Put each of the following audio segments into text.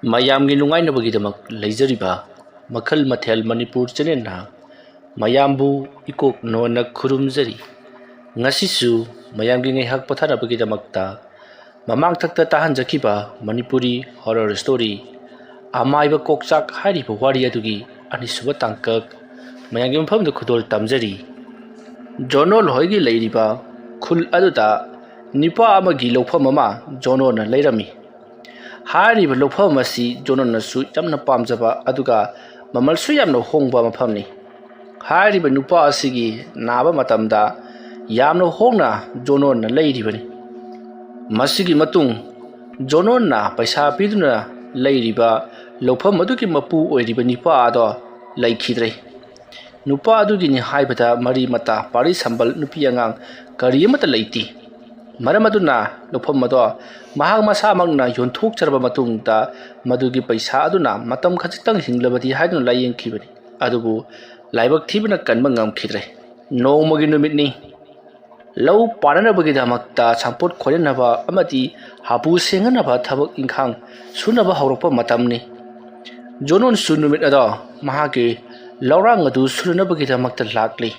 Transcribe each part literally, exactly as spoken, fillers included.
ꯃꯌꯥꯝꯒꯤ ꯅꯨꯡꯉꯥꯏꯅꯕꯒꯤꯗꯃꯛ ꯂꯩꯖꯔꯤꯕ ꯃꯈꯜ ꯃꯊꯦꯜ ꯃꯅꯤꯄꯨꯔ ꯆꯦꯅꯦꯜꯅ ꯃꯌꯥꯝꯕꯨ ꯏꯀꯣꯛ ꯅꯣꯟꯅ ꯈꯨꯔꯨꯝꯖꯔꯤ꯫ ꯉꯁꯤꯁꯨ ꯃꯌꯥꯝꯒꯤ ꯉꯥꯏꯍꯥꯛ ꯄꯣꯊꯥꯅꯕꯒꯤꯗꯃꯛꯇ ꯃꯃꯥꯡꯊꯛꯇ ꯇꯥꯍꯟꯖꯈꯤꯕ ꯃꯅꯤꯄꯨꯔꯤ ꯍꯣꯔꯔ ꯁ꯭ꯇꯣꯔꯤ ꯑꯃꯥꯏꯕ ꯀꯣꯛꯆꯥꯛ ꯍꯥꯏꯔꯤꯕ ꯋꯥꯔꯤ ꯑꯗꯨꯒꯤ ꯑꯅꯤꯁꯨꯕ ꯇꯥꯡꯀꯛ ꯃꯌꯥꯝꯒꯤ ꯃꯐꯝꯗ ꯈꯨꯗꯣꯜ ꯇꯝꯖꯔꯤ꯫ ꯖꯣꯅꯣꯟ ꯍꯣꯏꯒꯤ ꯂꯩꯔꯤꯕ ꯈꯨꯜ ꯑꯗꯨꯗ ꯅꯨꯄꯥ ꯑꯃꯒꯤ ꯂꯧꯐꯝ ꯑꯃ ꯖꯣꯅꯣꯟꯅ ꯂꯩꯔꯝꯃꯤ꯫ ꯍꯥꯏꯔꯤꯕ ꯂꯧꯐꯝ ꯑꯁꯤ ꯖꯣꯅꯣꯟꯅꯁꯨ ꯌꯥꯝꯅ ꯄꯥꯝꯖꯕ ꯑꯗꯨꯒ ꯃꯃꯜꯁꯨ ꯌꯥꯝꯅ ꯍꯣꯡꯕ ꯃꯐꯝꯅꯤ꯫ ꯍꯥꯏꯔꯤꯕ ꯅꯨꯄꯥ ꯑꯁꯤꯒꯤ ꯅꯥꯕ ꯃꯇꯝꯗ ꯌꯥꯝꯅ ꯍꯣꯡꯅ ꯖꯣꯅꯣꯟꯅ ꯂꯩꯔꯤꯕꯅꯤ꯫ ꯃꯁꯤꯒꯤ ꯃꯇꯨꯡ ꯖꯣꯅꯣꯟꯅ ꯄꯩꯁꯥ ꯄꯤꯗꯨꯅ ꯂꯩꯔꯤꯕ ꯂꯧꯐꯝ ꯑꯗꯨꯒꯤ ꯃꯄꯨ ꯑꯣꯏꯔꯤꯕ ꯅꯨꯄꯥ ꯑꯗꯣ ꯂꯩꯈꯤꯗ꯭ꯔꯦ꯫ ꯅꯨꯄꯥ ꯑꯗꯨꯒꯤꯅꯤ ꯍꯥꯏꯕꯗ ꯃꯔꯤ ꯃꯇꯥ, ꯄꯥꯔꯤ ꯁꯝꯕꯜ, ꯅꯨꯄꯤ ꯑꯉꯥꯡ ꯀꯔꯤ ꯑꯃꯠꯇ ꯂꯩꯇꯦ꯫ ꯃꯔꯝ ꯑꯗꯨꯅ ꯂꯧꯐꯝ ꯑꯗꯣ ꯃꯍꯥꯛ ꯃꯁꯥꯃꯛꯅ ꯌꯣꯟꯊꯣꯛꯆꯔꯕ ꯃꯇꯨꯡꯗ ꯃꯗꯨꯒꯤ ꯄꯩꯁꯥ ꯑꯗꯨꯅ ꯃꯇꯝ ꯈꯖꯤꯛꯇꯪ ꯍꯤꯡꯂꯕꯗꯤ ꯍꯥꯏꯗꯨꯅ ꯂꯥꯏꯌꯦꯡꯈꯤꯕꯅꯤ꯫ ꯑꯗꯨꯕꯨ ꯂꯥꯏꯕꯛ ꯊꯤꯕꯅ ꯀꯟꯕ ꯉꯝꯈꯤꯗ꯭ꯔꯦ꯫ ꯅꯣꯡꯃꯒꯤ ꯅꯨꯃꯤꯠꯅꯤ꯫ ꯂꯧ ꯄꯥꯟꯅꯅꯕꯒꯤꯗꯃꯛꯇ ꯁꯝꯄꯣꯠ ꯈꯣꯏꯅꯅꯕ ꯑꯃꯗꯤ ꯍꯥꯄꯨ ꯁꯦꯡꯅꯅꯕ ꯊꯕꯛ ꯏꯪꯈꯥꯡ ꯁꯨꯅꯕ ꯍꯧꯔꯛꯄ ꯃꯇꯝꯅꯤ꯫ ꯖꯣꯅꯣꯟꯁꯨ ꯅꯨꯃꯤꯠ ꯑꯗꯣ ꯃꯍꯥꯛꯀꯤ ꯂꯧꯔꯥꯡ ꯑꯗꯨ ꯁꯨꯅꯅꯕꯒꯤꯗꯃꯛꯇ ꯂꯥꯛꯂꯤ꯫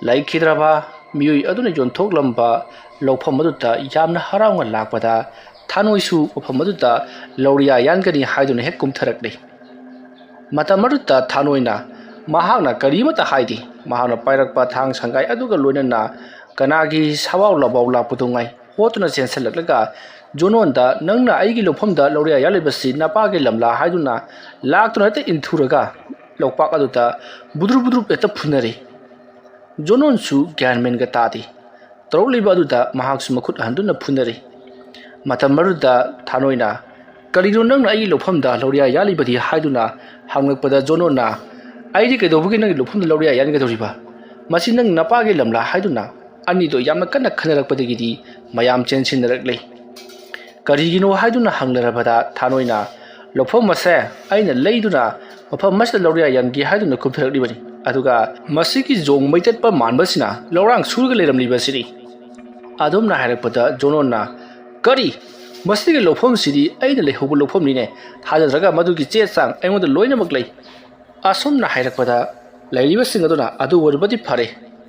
ꯂꯩꯈꯤꯗ꯭ꯔꯕ ꯃꯤꯑꯣꯏ ꯑꯗꯨꯅ ꯌꯣꯟꯊꯣꯛꯂꯝꯕ ꯂꯧꯐꯝ ꯑꯗꯨꯗ ꯌꯥꯝꯅ ꯍꯔꯥꯎꯅ ꯂꯥꯛꯄꯗ ꯊꯥꯅꯣꯏꯁꯨ ꯃꯐꯝ ꯑꯗꯨꯗ ꯂꯧꯔꯤꯌꯥ ꯌꯥꯟꯒꯅꯤ ꯍꯥꯏꯗꯨꯅ ꯍꯦꯛ ꯀꯨꯝꯊꯔꯛꯂꯤ꯫ ꯃꯇꯝ ꯑꯗꯨꯗ ꯊꯥꯅꯣꯏꯅ ꯃꯍꯥꯛꯅ ꯀꯔꯤꯃꯠꯇ ꯍꯥꯏꯗꯦ꯫ ꯃꯍꯥꯛꯅ ꯄꯥꯏꯔꯛꯄ ꯊꯥꯡ ꯁꯪꯒꯥꯏ ꯑꯗꯨꯒ ꯂꯣꯏꯅꯅ ꯀꯅꯥꯒꯤ ꯁꯥꯋꯥꯎ ꯂꯕꯥꯎ ꯂꯥꯛꯄꯗꯨ ꯉꯥꯏ ꯍꯣꯠꯇꯨꯅ ꯆꯦꯟꯁꯤꯜꯂꯛꯂꯒ ꯖꯣꯅꯣꯟꯗ, "ꯅꯪꯅ ꯑꯩꯒꯤ ꯂꯧꯐꯝꯗ ꯂꯧꯔꯤꯌꯥ ꯌꯥꯜꯂꯤꯕꯁꯤ ꯅꯄꯥꯒꯤ ꯂꯝꯂꯥ?" ꯍꯥꯏꯗꯨꯅ ꯂꯥꯛꯇꯨꯅ ꯍꯦꯛꯇ ꯏꯟꯊꯨꯔꯒ ꯂꯧꯄꯥꯛ ꯑꯗꯨꯗ ꯕꯨꯗ꯭ꯔꯨꯞ ꯕꯨꯗ꯭ꯔꯨꯞ ꯍꯦꯛꯇ ꯐꯨꯅꯔꯤ꯫ ꯖꯣꯅꯣꯟꯁꯨ ꯒ꯭ꯌꯥꯟ ꯃꯦꯟꯒ ꯇꯥꯗꯦ꯫ ꯇꯧꯔꯛꯂꯤꯕ ꯑꯗꯨꯗ ꯃꯍꯥꯛꯁꯨ ꯃꯈꯨꯠ ꯍꯟꯗꯨꯅ ꯐꯨꯅꯔꯤ꯫ ꯃꯇꯝ ꯑꯗꯨꯗ ꯊꯥꯅꯣꯏꯅ, "ꯀꯔꯤꯅꯣ ꯅꯪꯅ ꯑꯩꯒꯤ ꯂꯧꯐꯝꯗ ꯂꯧꯔꯤꯌꯥ ꯌꯥꯜꯂꯤꯕꯗꯤ?" ꯍꯥꯏꯗꯨꯅ ꯍꯪꯂꯛꯄꯗ ꯖꯣꯅꯣꯟꯅ, "ꯑꯩꯗꯤ ꯀꯩꯗꯧꯕꯒꯤ ꯅꯪꯒꯤ ꯂꯧꯐꯝꯗ ꯂꯧꯔꯤꯌꯥ ꯌꯥꯟꯒꯗꯧꯔꯤꯕ? ꯃꯁꯤ ꯅꯪ ꯅꯄꯥꯒꯤ ꯂꯝꯂꯥ?" ꯍꯥꯏꯗꯨꯅ ꯑꯅꯤꯗꯣ ꯌꯥꯝꯅ ꯀꯟꯅ ꯈꯟꯅꯔꯛꯄꯗꯒꯤꯗꯤ ꯃꯌꯥꯝ ꯆꯦꯟꯁꯤꯟꯅꯔꯛꯂꯦ꯫ ꯀꯔꯤꯒꯤꯅꯣ ꯍꯥꯏꯗꯨꯅ ꯍꯪꯅꯔꯕꯗ ꯊꯥꯅꯣꯏꯅ, "ꯂꯧꯐꯝ ꯑꯁꯦ ꯑꯩꯅ ꯂꯩꯗꯨꯅ ꯃꯐꯝ ꯑꯁꯤꯗ ꯂꯧꯔꯤꯌꯥ ꯌꯥꯟꯒꯦ ꯍꯥꯏꯗꯨꯅ ꯀꯨꯝꯊꯔꯛꯂꯤꯕꯅꯤ꯫ ꯑꯗꯨꯒ ꯃꯁꯤꯒꯤ ꯖꯣꯡ ꯃꯩꯇꯠꯄ ꯃꯥꯟꯕꯁꯤꯅ ꯂꯧꯔꯥꯡ ꯁꯨꯔꯒ ꯂꯩꯔꯝꯂꯤꯕꯁꯤꯅꯤ꯫" ꯑꯗꯨꯝꯅ ꯍꯥꯏꯔꯛꯄꯗ ꯖꯣꯅꯣꯟꯅ, "ꯀꯔꯤ? "ꯃꯁꯤꯒꯤ ꯂꯧꯐꯝꯁꯤꯗꯤ ꯑꯩꯅ ꯂꯩꯍꯧꯕ ꯂꯧꯐꯝꯅꯤꯅꯦ꯫ ꯊꯥꯖꯗ꯭ꯔꯒ ꯃꯗꯨꯒꯤ ꯆꯦ ꯆꯥꯡ ꯑꯩꯉꯣꯟꯗ ꯂꯣꯏꯅꯃꯛ ꯂꯩ꯫" ꯑꯁꯨꯝꯅ ꯍꯥꯏꯔꯛꯄꯗ ꯂꯩꯔꯤꯕꯁꯤꯡ ꯑꯗꯨꯅ, "ꯑꯗꯨ ꯑꯣꯏꯔꯕꯗꯤ ꯐꯔꯦ,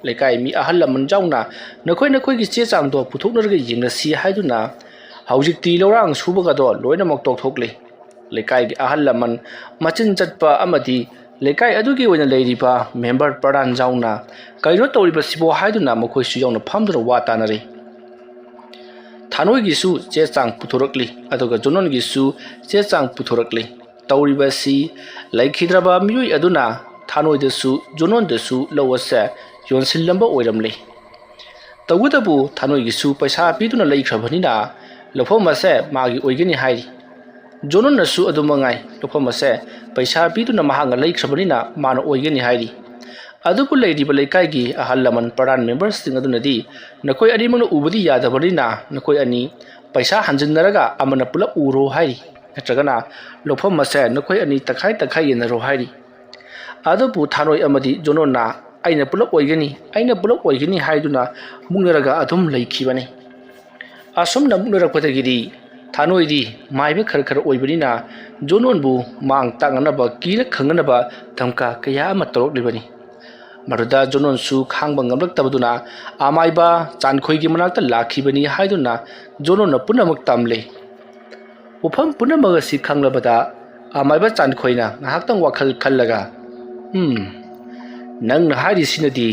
ꯂꯩꯀꯥꯏ ꯃꯤ ꯑꯍꯜ ꯂꯃꯟ ꯌꯥꯎꯅ ꯅꯈꯣꯏ ꯅꯈꯣꯏꯒꯤ ꯆꯦ ꯆꯥꯡꯗꯣ ꯄꯨꯊꯣꯛꯅꯔꯒ ꯌꯦꯡꯅꯁꯤ" ꯍꯥꯏꯗꯨꯅ ꯍꯧꯖꯤꯛꯇꯤ ꯂꯧꯔꯥꯡ ꯁꯨꯕꯒꯗꯣ ꯂꯣꯏꯅꯃꯛ ꯇꯣꯛꯊꯣꯛꯂꯤ꯫ ꯂꯩꯀꯥꯏꯒꯤ ꯑꯍꯜ ꯂꯃꯟ, ꯃꯆꯤꯟ ꯆꯠꯄ ꯑꯃꯗꯤ ꯂꯩꯀꯥꯏ ꯑꯗꯨꯒꯤ ꯑꯣꯏꯅ ꯂꯩꯔꯤꯕ ꯃꯦꯝꯕꯔ ꯄ꯭ꯔꯙꯥꯟ ꯌꯥꯎꯅ "ꯀꯔꯤꯅꯣ ꯇꯧꯔꯤꯕꯁꯤꯕꯣ?" ꯍꯥꯏꯗꯨꯅ ꯃꯈꯣꯏꯁꯨ ꯌꯥꯎꯅ ꯐꯝꯗꯨꯅ ꯋꯥ ꯇꯥꯅꯔꯤ꯫ ꯊꯥꯅꯣꯏꯒꯤꯁꯨ ꯆꯦ ꯆꯥꯡ ꯄꯨꯊꯣꯔꯛꯂꯤ, ꯑꯗꯨꯒ ꯖꯣꯅꯣꯟꯒꯤꯁꯨ ꯆꯦ ꯆꯥꯡ ꯄꯨꯊꯣꯔꯛꯂꯤ꯫ ꯇꯧꯔꯤꯕ ꯑꯁꯤ ꯂꯩꯈꯤꯗ꯭ꯔꯕ ꯃꯤꯑꯣꯏ ꯑꯗꯨꯅ ꯊꯥꯅꯣꯏꯗꯁꯨ ꯖꯣꯅꯣꯟꯗꯁꯨ ꯂꯧ ꯑꯁꯦ ꯌꯣꯟꯁꯤꯜꯂꯝꯕ ꯑꯣꯏꯔꯝꯂꯦ꯫ ꯇꯧꯕꯇꯕꯨ ꯊꯥꯅꯣꯏꯒꯤꯁꯨ ꯄꯩꯁꯥ ꯄꯤꯗꯨꯅ ꯂꯩꯈ꯭ꯔꯕꯅꯤꯅ ꯂꯧꯐꯝ ꯑꯁꯦ ꯃꯥꯒꯤ ꯑꯣꯏꯒꯅꯤ ꯍꯥꯏꯔꯤ꯫ ꯖꯣꯅꯣꯟꯅꯁꯨ ꯑꯗꯨ ꯃꯉꯥꯏ, ꯂꯧꯐꯝ ꯑꯁꯦ ꯄꯩꯁꯥ ꯄꯤꯗꯨꯅ ꯃꯍꯥꯛꯅ ꯂꯩꯈ꯭ꯔꯕꯅꯤꯅ ꯃꯥꯅ ꯑꯣꯏꯒꯅꯤ ꯍꯥꯏꯔꯤ꯫ ꯑꯗꯨꯕꯨ ꯂꯩꯔꯤꯕ ꯂꯩꯀꯥꯏꯒꯤ ꯑꯍꯜ ꯂꯃꯟ ꯄ꯭ꯔꯙꯥꯟ ꯃꯦꯝꯕꯔꯁꯤꯡ ꯑꯗꯨꯅꯗꯤ ꯅꯈꯣꯏ ꯑꯅꯤꯃꯛꯅ ꯎꯕꯗꯤ ꯌꯥꯗꯕꯅꯤꯅ ꯅꯈꯣꯏ ꯑꯅꯤ ꯄꯩꯁꯥ ꯍꯟꯖꯤꯟꯅꯔꯒ ꯑꯃꯅ ꯄꯨꯂꯞ ꯎꯔꯣ ꯍꯥꯏꯔꯤ, ꯅꯠꯇ꯭ꯔꯒꯅ ꯂꯧꯐꯝ ꯑꯁꯦ ꯅꯈꯣꯏ ꯑꯅꯤ ꯇꯪꯈꯥꯏ ꯇꯪꯈꯥꯏ ꯌꯦꯟꯅꯔꯣ ꯍꯥꯏꯔꯤ꯫ ꯑꯗꯨꯕꯨ ꯊꯥꯔꯣꯏ ꯑꯃꯗꯤ ꯖꯣꯅꯣꯟꯅ "ꯑꯩꯅ ꯄꯨꯂꯞ ꯑꯣꯏꯒꯅꯤ, ꯑꯩꯅ ꯄꯨꯂꯞ ꯑꯣꯏꯒꯅꯤ" ꯍꯥꯏꯗꯨꯅ ꯃꯨꯛꯅꯔꯒ ꯑꯗꯨꯝ ꯂꯩꯈꯤꯕꯅꯤ꯫ ꯑꯁꯨꯝꯅ ꯃꯨꯛꯅꯔꯛꯄꯗꯒꯤꯗꯤ ꯊꯥꯅꯣꯏꯗꯤ ꯃꯥꯏꯕ ꯈꯔ ꯈꯔ ꯑꯣꯏꯕꯅꯤꯅ ꯖꯣꯅꯣꯟꯕꯨ ꯃꯥꯡ ꯇꯥꯛꯅꯅꯕ, ꯀꯤꯅ ꯈꯪꯅꯅꯕ ꯙꯝꯀꯥ ꯀꯌꯥ ꯑꯃ ꯇꯧꯔꯛꯂꯤꯕꯅꯤ꯫ ꯃꯗꯨꯗ ꯖꯣꯅꯣꯟꯁꯨ ꯈꯥꯡꯕ ꯉꯝꯂꯛꯇꯕꯗꯨꯅ ꯑꯃꯥꯏꯕ ꯆꯥꯟꯈꯣꯏꯒꯤ ꯃꯅꯥꯛꯇ ꯂꯥꯛꯈꯤꯕꯅꯤ ꯍꯥꯏꯗꯨꯅ ꯖꯣꯅꯣꯟꯅ ꯄꯨꯝꯅꯃꯛ ꯇꯝꯂꯦ꯫ ꯋꯥꯐꯝ ꯄꯨꯝꯅꯃꯛ ꯑꯁꯤ ꯈꯪꯂꯕꯗ ꯑꯃꯥꯏꯕ ꯆꯥꯟꯈꯣꯏꯅ ꯉꯥꯏꯍꯥꯛꯇꯪ ꯋꯥꯈꯜ ꯈꯜꯂꯒ, "ꯎꯝ, ꯅꯪꯅ ꯍꯥꯏꯔꯤꯁꯤꯅꯗꯤ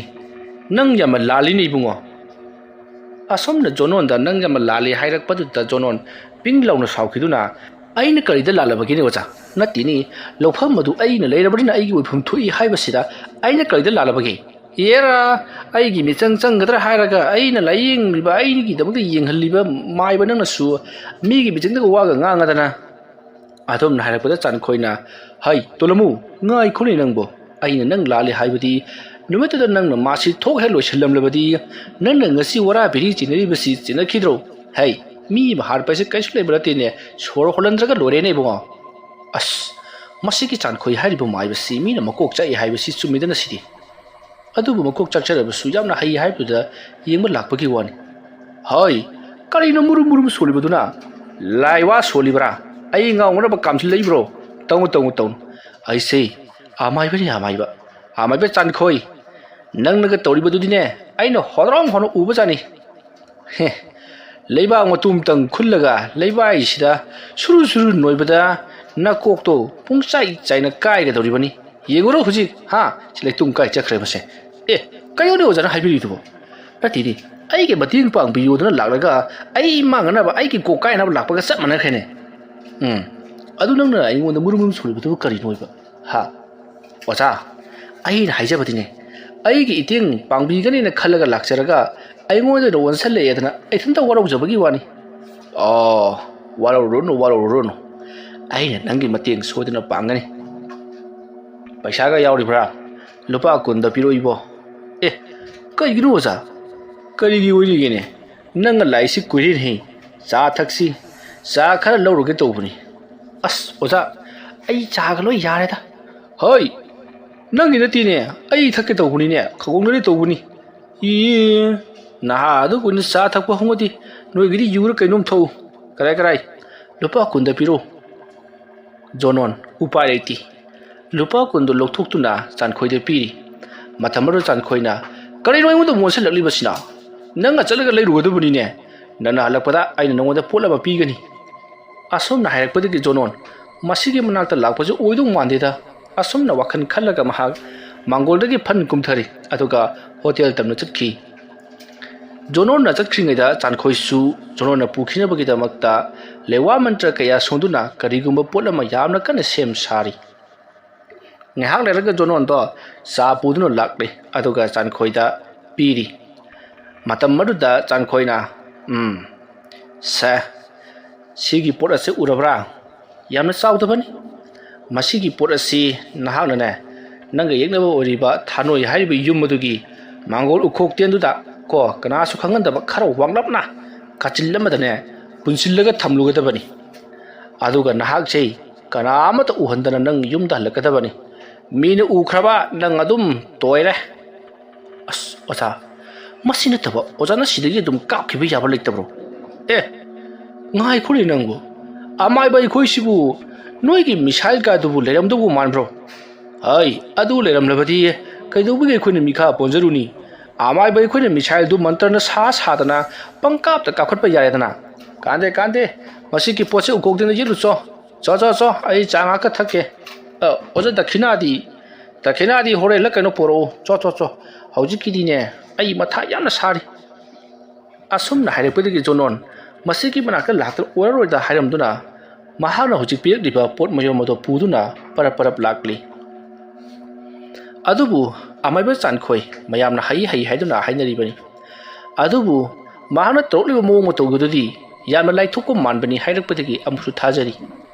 ꯅꯪ ꯌꯥꯝꯅ ꯂꯥꯜꯂꯤꯅꯦ ꯏꯕꯨꯡꯉꯣ꯫" ꯑꯁꯨꯝꯅ ꯖꯣꯅꯣꯟꯗ "ꯅꯪ ꯌꯥꯝꯅ ꯂꯥꯜꯂꯤ" ꯍꯥꯏꯔꯛꯄꯗꯨꯗ ꯖꯣꯅꯣꯟ ꯄꯤꯡ ꯂꯥꯎꯅ ꯁꯥꯎꯈꯤꯗꯨꯅ, "ꯑꯩꯅ ꯀꯔꯤꯗ ꯂꯥꯜꯂꯕꯒꯦꯅꯦ ꯑꯣꯖꯥ? ꯅꯠꯇꯦꯅꯦ, ꯂꯧꯐꯝ ꯑꯗꯨ ꯑꯩꯅ ꯂꯩꯔꯕꯅꯤꯅ ꯑꯩꯒꯤ ꯑꯣꯏꯐꯝ ꯊꯣꯛꯏ ꯍꯥꯏꯕꯁꯤꯗ ꯑꯩꯅ ꯀꯔꯤꯗ ꯂꯥꯜꯂꯕꯒꯦ? ꯑꯦꯔꯥ, ꯑꯩꯒꯤ ꯃꯤꯆꯪ ꯆꯪꯒꯗ꯭ꯔꯥ ꯍꯥꯏꯔꯒ ꯑꯩꯅ ꯂꯥꯏꯌꯦꯡꯂꯤꯕ, ꯑꯩꯒꯤꯗꯃꯛꯇ ꯌꯦꯡꯍꯜꯂꯤꯕ ꯃꯥꯏꯕ ꯅꯪꯅꯁꯨ ꯃꯤꯒꯤ ꯃꯤꯆꯪꯗꯒ ꯋꯥꯒ ꯉꯥꯡꯉꯗꯅ?" ꯑꯗꯣꯝꯅ ꯍꯥꯏꯔꯛꯄꯗ ꯆꯥꯟꯈꯣꯏꯅ, "ꯍꯩ, ꯇꯣꯂꯃꯨ, ꯉꯥꯏꯈꯣꯅꯦ ꯅꯪꯕꯣ꯫ ꯑꯩꯅ ꯅꯪ ꯂꯥꯜꯂꯤ ꯍꯥꯏꯕꯗꯤ ꯅꯨꯃꯤꯠꯇꯨꯗ ꯅꯪꯅ ꯃꯥꯁꯤ ꯊꯣꯛ ꯍꯦꯛ ꯂꯣꯏꯁꯤꯜꯂꯝꯂꯕꯗꯤ ꯅꯪꯅ ꯉꯁꯤ ꯋꯥꯔꯥ ꯕꯤꯔꯤ ꯆꯤꯟꯅꯔꯤꯕꯁꯤ ꯆꯤꯟꯅꯈꯤꯗ꯭ꯔꯣ? ꯍꯩ, ꯃꯤ ꯑꯃ ꯍꯥꯠꯄ ꯍꯥꯏꯁꯦ ꯀꯩꯁꯨ ꯂꯩꯕ ꯅꯠꯇꯦꯅꯦ, ꯁꯣꯔ ꯍꯣꯜꯍꯟꯗ꯭ꯔꯒ ꯂꯣꯏꯔꯦꯅꯦ ꯏꯕꯨꯡꯉꯣ꯫" ꯑꯁ, ꯃꯁꯤꯒꯤ ꯆꯥꯟꯈꯣꯏ ꯍꯥꯏꯔꯤꯕ ꯃꯥꯏꯕꯁꯤ ꯃꯤꯅ ꯃꯀꯣꯛ ꯆꯥꯛꯏ ꯍꯥꯏꯕꯁꯤ ꯆꯨꯝꯃꯤꯗꯅ ꯁꯤꯗꯤ꯫ ꯑꯗꯨꯕꯨ ꯃꯀꯣꯛ ꯆꯥꯛꯆꯔꯕꯁꯨ ꯌꯥꯝꯅ ꯍꯩ ꯍꯥꯏꯕꯗꯨꯗ ꯌꯦꯡꯕ ꯂꯥꯛꯄꯒꯤ ꯋꯥꯅꯤ꯫ ꯍꯣꯏ, ꯀꯔꯤꯅꯣ ꯃꯨꯔꯨꯝ ꯃꯨꯔꯨꯝ ꯁꯣꯜꯂꯤꯕꯗꯨꯅ? ꯂꯥꯏ ꯋꯥ ꯁꯣꯜꯂꯤꯕ꯭ꯔꯥ? ꯑꯩ ꯉꯥꯎꯅꯅꯕ ꯀꯥꯝꯁꯤꯜꯂꯛꯏꯕ꯭ꯔꯣ? ꯇꯧꯅꯨ, ꯇꯧꯅꯨ, ꯇꯧꯅꯨ꯫ ꯑꯩꯁꯦ ꯑꯃꯥꯏꯕꯅꯤ, ꯑꯃꯥꯏꯕ꯫ ꯑꯃꯥꯏꯕ ꯆꯥꯟꯈꯣꯏ, ꯅꯪꯅꯒ ꯇꯧꯔꯤꯕꯗꯨꯗꯤꯅꯦ, ꯑꯩꯅ ꯍꯣꯗ꯭ꯔꯣꯡ ꯍꯣꯅ ꯎꯕꯖꯥꯠꯅꯤ꯫ ꯍꯦ, ꯂꯩꯕꯥꯛ ꯃꯇꯨꯝꯇꯪ ꯈꯨꯜꯂꯒ ꯂꯩꯕꯥꯏꯁꯤꯗ ꯁꯨꯔꯨ ꯁꯨꯔꯨ ꯅꯣꯏꯕꯗ ꯅꯀꯣꯛꯇꯣ ꯄꯨꯡꯆꯥꯏ ꯆꯥꯏꯅ ꯀꯥꯏꯒꯗꯧꯔꯤꯕꯅꯤ꯫ ꯌꯦꯡꯉꯨꯔꯣ ꯍꯧꯖꯤꯛ, ꯍꯥ? ꯁꯤ ꯂꯩꯇꯨꯝ ꯀꯥꯏ ꯆꯠꯈ꯭ꯔꯦ ꯃꯁꯦ꯫ ꯑꯦ, ꯀꯩꯅꯣꯅꯦ ꯑꯣꯖꯥꯅ ꯍꯥꯏꯕꯤꯔꯤꯗꯨꯕꯣ? ꯅꯠꯇꯦꯅꯦ, ꯑꯩꯒꯤ ꯃꯇꯦꯡ ꯄꯥꯡꯕꯤꯌꯨꯗꯅ ꯂꯥꯛꯂꯒ ꯑꯩ ꯃꯥꯡꯅꯅꯕ, ꯑꯩꯒꯤ ꯀꯣꯛ ꯀꯥꯏꯅꯕ ꯂꯥꯛꯄꯒ ꯆꯞ ꯃꯥꯟꯅꯈ꯭ꯔꯦꯅꯦ꯫ ꯎꯝ, ꯑꯗꯨ ꯅꯪꯅ ꯑꯩꯉꯣꯟꯗ ꯃꯨꯔꯨꯝ ꯃꯨꯔꯨꯝ ꯁꯣꯜꯂꯤꯕꯗꯨꯕꯨ ꯀꯔꯤꯅꯣꯕ? ꯍꯥ? ꯑꯣꯖꯥ, ꯑꯩꯅ ꯍꯥꯏꯖꯕꯗꯤꯅꯦ, ꯑꯩꯒꯤ ꯏꯇꯦꯡ ꯄꯥꯡꯕꯤꯒꯅꯤꯅ ꯈꯜꯂꯒ ꯂꯥꯛꯆꯔꯒ ꯑꯩꯉꯣꯟꯗ ꯑꯣꯟꯁꯜꯂꯛꯑꯦꯗꯅ ꯏꯊꯟꯇ ꯋꯥꯔꯧꯖꯕꯒꯤ ꯋꯥꯅꯤ꯫ ꯑꯣ, ꯋꯥꯔꯧꯔꯨꯔꯅꯨ, ꯋꯥꯔꯧꯔꯨꯔꯅꯨ꯫ ꯑꯩꯅ ꯅꯪꯒꯤ ꯃꯇꯦꯡ ꯁꯣꯏꯗꯅ ꯄꯥꯡꯒꯅꯤ꯫ ꯄꯩꯁꯥꯒ ꯌꯥꯎꯔꯤꯕ꯭ꯔꯥ? ꯂꯨꯄꯥ ꯀꯨꯟꯗ ꯄꯤꯔꯛꯑꯣ ꯏꯕꯣ꯫ ꯑꯦ, ꯀꯩꯒꯤꯅꯣ ꯑꯣꯖꯥ? ꯀꯔꯤꯒꯤ ꯑꯣꯏꯔꯤꯒꯦꯅꯦ? ꯅꯪꯒ ꯂꯥꯛꯏꯁꯤ ꯀꯨꯏꯔꯦꯅꯦꯍꯦ꯫ ꯆꯥ ꯊꯛꯁꯤ꯫ ꯆꯥ ꯈꯔ ꯂꯧꯔꯨꯒꯦ ꯇꯧꯕꯅꯤ꯫ ꯑꯁ, ꯑꯣꯖꯥ, ꯑꯩ ꯆꯥꯒ ꯂꯣꯏ ꯌꯥꯔꯦꯗ꯫ ꯍꯣꯏ, ꯅꯪꯒꯤ ꯅꯠꯇꯦꯅꯦ, ꯑꯩ ꯊꯛꯀꯦ ꯇꯧꯕꯅꯤꯅꯦ, ꯈꯧꯒꯪꯅꯔꯦ ꯇꯧꯕꯅꯤ꯫ ꯏ, ꯅꯍꯥ ꯑꯗꯨ ꯀꯨꯏꯅ ꯆꯥ ꯊꯛꯄ ꯍꯧꯅꯗꯦ, ꯅꯣꯏꯒꯤꯗꯤ ꯌꯨꯔ ꯀꯩꯅꯣꯝ ꯊꯛꯎ꯫ ꯀꯔꯥꯏ, ꯀꯔꯥꯏ? ꯂꯨꯄꯥ ꯀꯨꯟꯗ ꯄꯤꯔꯣ꯫ ꯖꯣꯅꯣꯟ, ꯎꯄꯥꯏ ꯂꯩꯇꯦ꯫ ꯂꯨꯄꯥ ꯀꯨꯟꯗꯨ ꯂꯧꯊꯣꯛꯇꯨꯅ ꯆꯥꯟꯈꯣꯏꯗ ꯄꯤꯔꯤ꯫ ꯃꯇꯝ ꯑꯗꯨ ꯆꯥꯟꯈꯣꯏꯅ, "ꯀꯔꯤꯅꯣ ꯑꯩꯉꯣꯟꯗ ꯃꯣꯠꯁꯤꯜꯂꯛꯂꯤꯕꯁꯤꯅ? ꯅꯪꯅ ꯆꯠꯂꯒ ꯂꯩꯔꯨꯒꯗꯕꯅꯤꯅꯦ꯫ ꯅꯪꯅ ꯍꯜꯂꯛꯄꯗ ꯑꯩꯅ ꯅꯉꯣꯟꯗ ꯄꯣꯠ ꯑꯃ ꯄꯤꯒꯅꯤ"꯫ ꯑꯁꯨꯝꯅ ꯍꯥꯏꯔꯛꯄꯗꯒꯤ ꯖꯣꯅꯣꯟ, "ꯃꯁꯤꯒꯤ ꯃꯅꯥꯛꯇ ꯂꯥꯛꯄꯁꯨ ꯑꯣꯏꯗꯧ ꯃꯥꯟꯗꯦꯗ"꯫ ꯑꯁꯨꯝꯅ ꯋꯥꯈꯜ ꯈꯜꯂꯒ ꯃꯍꯥꯛ ꯃꯥꯡꯒꯣꯜꯗꯒꯤ ꯐꯟ ꯀꯨꯝꯊꯔꯤ, ꯑꯗꯨꯒ ꯍꯣꯇꯦꯜ ꯇꯝꯅ ꯆꯠꯈꯤ꯫ ꯖꯣꯅꯣꯟꯅ ꯆꯠꯈ꯭ꯔꯤꯉꯩꯗ ꯆꯥꯟꯈꯣꯏꯁꯨ ꯖꯣꯅꯣꯟꯅ ꯄꯨꯈꯤꯅꯕꯒꯤꯗꯃꯛꯇ ꯂꯩꯋꯥ ꯃꯟꯇ꯭ꯔ ꯀꯌꯥ ꯁꯣꯟꯗꯨꯅ ꯀꯔꯤꯒꯨꯝꯕ ꯄꯣꯠ ꯑꯃ ꯌꯥꯝꯅ ꯀꯟꯅ ꯁꯦꯝ ꯁꯥꯔꯤ꯫ ꯉꯥꯏꯍꯥꯛ ꯂꯩꯔꯒ ꯖꯣꯅꯣꯟꯗꯣ ꯆꯥ ꯄꯨꯗꯨꯅ ꯂꯥꯛꯂꯦ, ꯑꯗꯨꯒ ꯆꯥꯟꯈꯣꯏꯗ ꯄꯤꯔꯤ꯫ ꯃꯇꯝ ꯑꯗꯨꯗ ꯆꯥꯟꯈꯣꯏꯅ, "ꯎꯝ, ꯁꯦ, ꯁꯤꯒꯤ ꯄꯣꯠ ꯑꯁꯤ ꯎꯔꯕ꯭ꯔꯥ? ꯌꯥꯝꯅ ꯆꯥꯎꯗꯕꯅꯤ꯫ ꯃꯁꯤꯒꯤ ꯄꯣꯠ ꯑꯁꯤ ꯅꯍꯥꯛꯅꯅꯦ, ꯅꯪꯒ ꯌꯦꯛꯅꯕ ꯑꯣꯏꯔꯤꯕ ꯊꯥꯅꯣꯏ ꯍꯥꯏꯔꯤꯕ ꯌꯨꯝ ꯑꯗꯨꯒꯤ ꯃꯥꯡꯒꯣꯜ ꯎꯈꯣꯛ ꯇꯦꯟꯗꯨꯗ ꯀꯣ, ꯀꯅꯥꯁꯨ ꯈꯪꯍꯟꯗꯕ ꯈꯔ ꯋꯥꯡꯂꯞꯅ ꯀꯥꯆꯤꯜ ꯑꯃꯗꯅꯦ ꯄꯨꯟꯁꯤꯜꯂꯒ ꯊꯝꯂꯨꯒꯗꯕꯅꯤ꯫ ꯑꯗꯨꯒ ꯅꯍꯥꯛꯁꯦ ꯀꯅꯥ ꯑꯃꯠꯇ ꯎꯍꯟꯗꯅ ꯅꯪ ꯌꯨꯝꯗ ꯍꯜꯂꯛꯀꯗꯕꯅꯤ꯫ ꯃꯤꯅ ꯎꯈ꯭ꯔꯕ ꯅꯪ ꯑꯗꯨꯝ ꯇꯣꯏꯔꯦ"꯫ ꯑꯁ, ꯑꯣꯖꯥ, ꯃꯁꯤ ꯅꯠꯇꯕ ꯑꯣꯖꯥꯅ ꯁꯤꯗꯒꯤ ꯑꯗꯨꯝ ꯀꯥꯞꯈꯤꯕ ꯌꯥꯕ ꯂꯩꯇꯕ꯭ꯔꯣ? ꯑꯦ, "ꯉꯥꯏꯈꯣꯅꯦ ꯅꯪꯕꯨ, ꯑꯃꯥꯏꯕ ꯑꯩꯈꯣꯏꯁꯤꯕꯨ ꯅꯣꯏꯒꯤ ꯃꯤꯁꯥꯏꯜ ꯀꯥꯗꯨꯕꯨ ꯂꯩꯔꯝꯗꯧꯕ ꯃꯥꯟꯕ꯭ꯔꯣ?" "ꯍꯩ, ꯑꯗꯨ ꯂꯩꯔꯝꯂꯕꯗꯤ ꯀꯩꯗꯧꯕꯒꯤ ꯑꯩꯈꯣꯏꯅ ꯃꯤꯈꯥ ꯄꯣꯟꯖꯔꯨꯅꯤ? ꯑꯃꯥꯏꯕ ꯑꯩꯈꯣꯏꯅ ꯃꯤꯁꯥꯏꯜꯗꯨ ꯃꯟꯇ꯭ꯔꯅ ꯁꯥ ꯁꯥꯗꯅ ꯄꯪꯀꯥꯞꯇ ꯀꯥꯞꯈꯠꯄ ꯌꯥꯔꯦꯗꯅ꯫ ꯀꯥꯟꯗꯦ, ꯀꯥꯟꯗꯦ, ꯃꯁꯤꯒꯤ ꯄꯣꯠꯁꯦ ꯎꯀꯣꯛꯇꯅ ꯌꯦꯠꯂꯨꯆꯣ꯫ ꯆꯣ, ꯆꯣ, ꯆꯣ, ꯑꯩ ꯆꯥ ꯉꯥꯛꯇ ꯊꯛꯀꯦ꯫ ꯑ, ꯑꯣꯖꯥ, ꯗꯈꯤꯅꯥꯗꯤ? ꯗꯈꯤꯅꯥꯗꯤ ꯍꯣꯔꯦꯟꯂ ꯀꯩꯅꯣ ꯄꯣꯔꯛꯎ꯫ ꯆꯣ, ꯆꯣ, ꯆꯣ, ꯍꯧꯖꯤꯛꯀꯤꯗꯤꯅꯦ, ꯑꯩ ꯃꯊꯥ ꯌꯥꯝꯅ ꯁꯥꯔꯤ"꯫ ꯑꯁꯨꯝꯅ ꯍꯥꯏꯔꯛꯄꯗꯒꯤ ꯖꯣꯅꯣꯟ ꯃꯁꯤꯒꯤ ꯃꯅꯥꯛꯇ ꯂꯥꯛꯇ ꯑꯣꯏꯔꯔꯣꯏꯗ ꯍꯥꯏꯔꯝꯗꯨꯅ, ꯃꯍꯥꯛꯅ ꯍꯧꯖꯤꯛ ꯄꯤꯔꯛꯂꯤꯕ ꯄꯣꯠ ꯃꯌꯣꯝ ꯑꯗꯨ ꯄꯨꯗꯨꯅ ꯄꯔꯞ ꯄꯔꯞ ꯂꯥꯛꯂꯤ꯫ ꯑꯗꯨꯕꯨ ꯑꯃꯥꯏꯕ ꯆꯥꯟꯈꯣꯏ ꯃꯌꯥꯝꯅ ꯍꯩ ꯍꯩ ꯍꯥꯏꯗꯨꯅ ꯍꯥꯏꯅꯔꯤꯕꯅꯤ꯫ ꯑꯗꯨꯕꯨ ꯃꯍꯥꯛꯅ ꯇꯧꯔꯛꯂꯤꯕ ꯃꯑꯣꯡ ꯃꯇꯧ ꯑꯗꯨꯗꯤ ꯌꯥꯝꯅ ꯂꯥꯏꯊꯣꯛꯄ ꯃꯥꯟꯕꯅꯤ ꯍꯥꯏꯔꯛꯄꯗꯒꯤ ꯑꯃꯁꯨ ꯊꯥꯖꯔꯤ꯫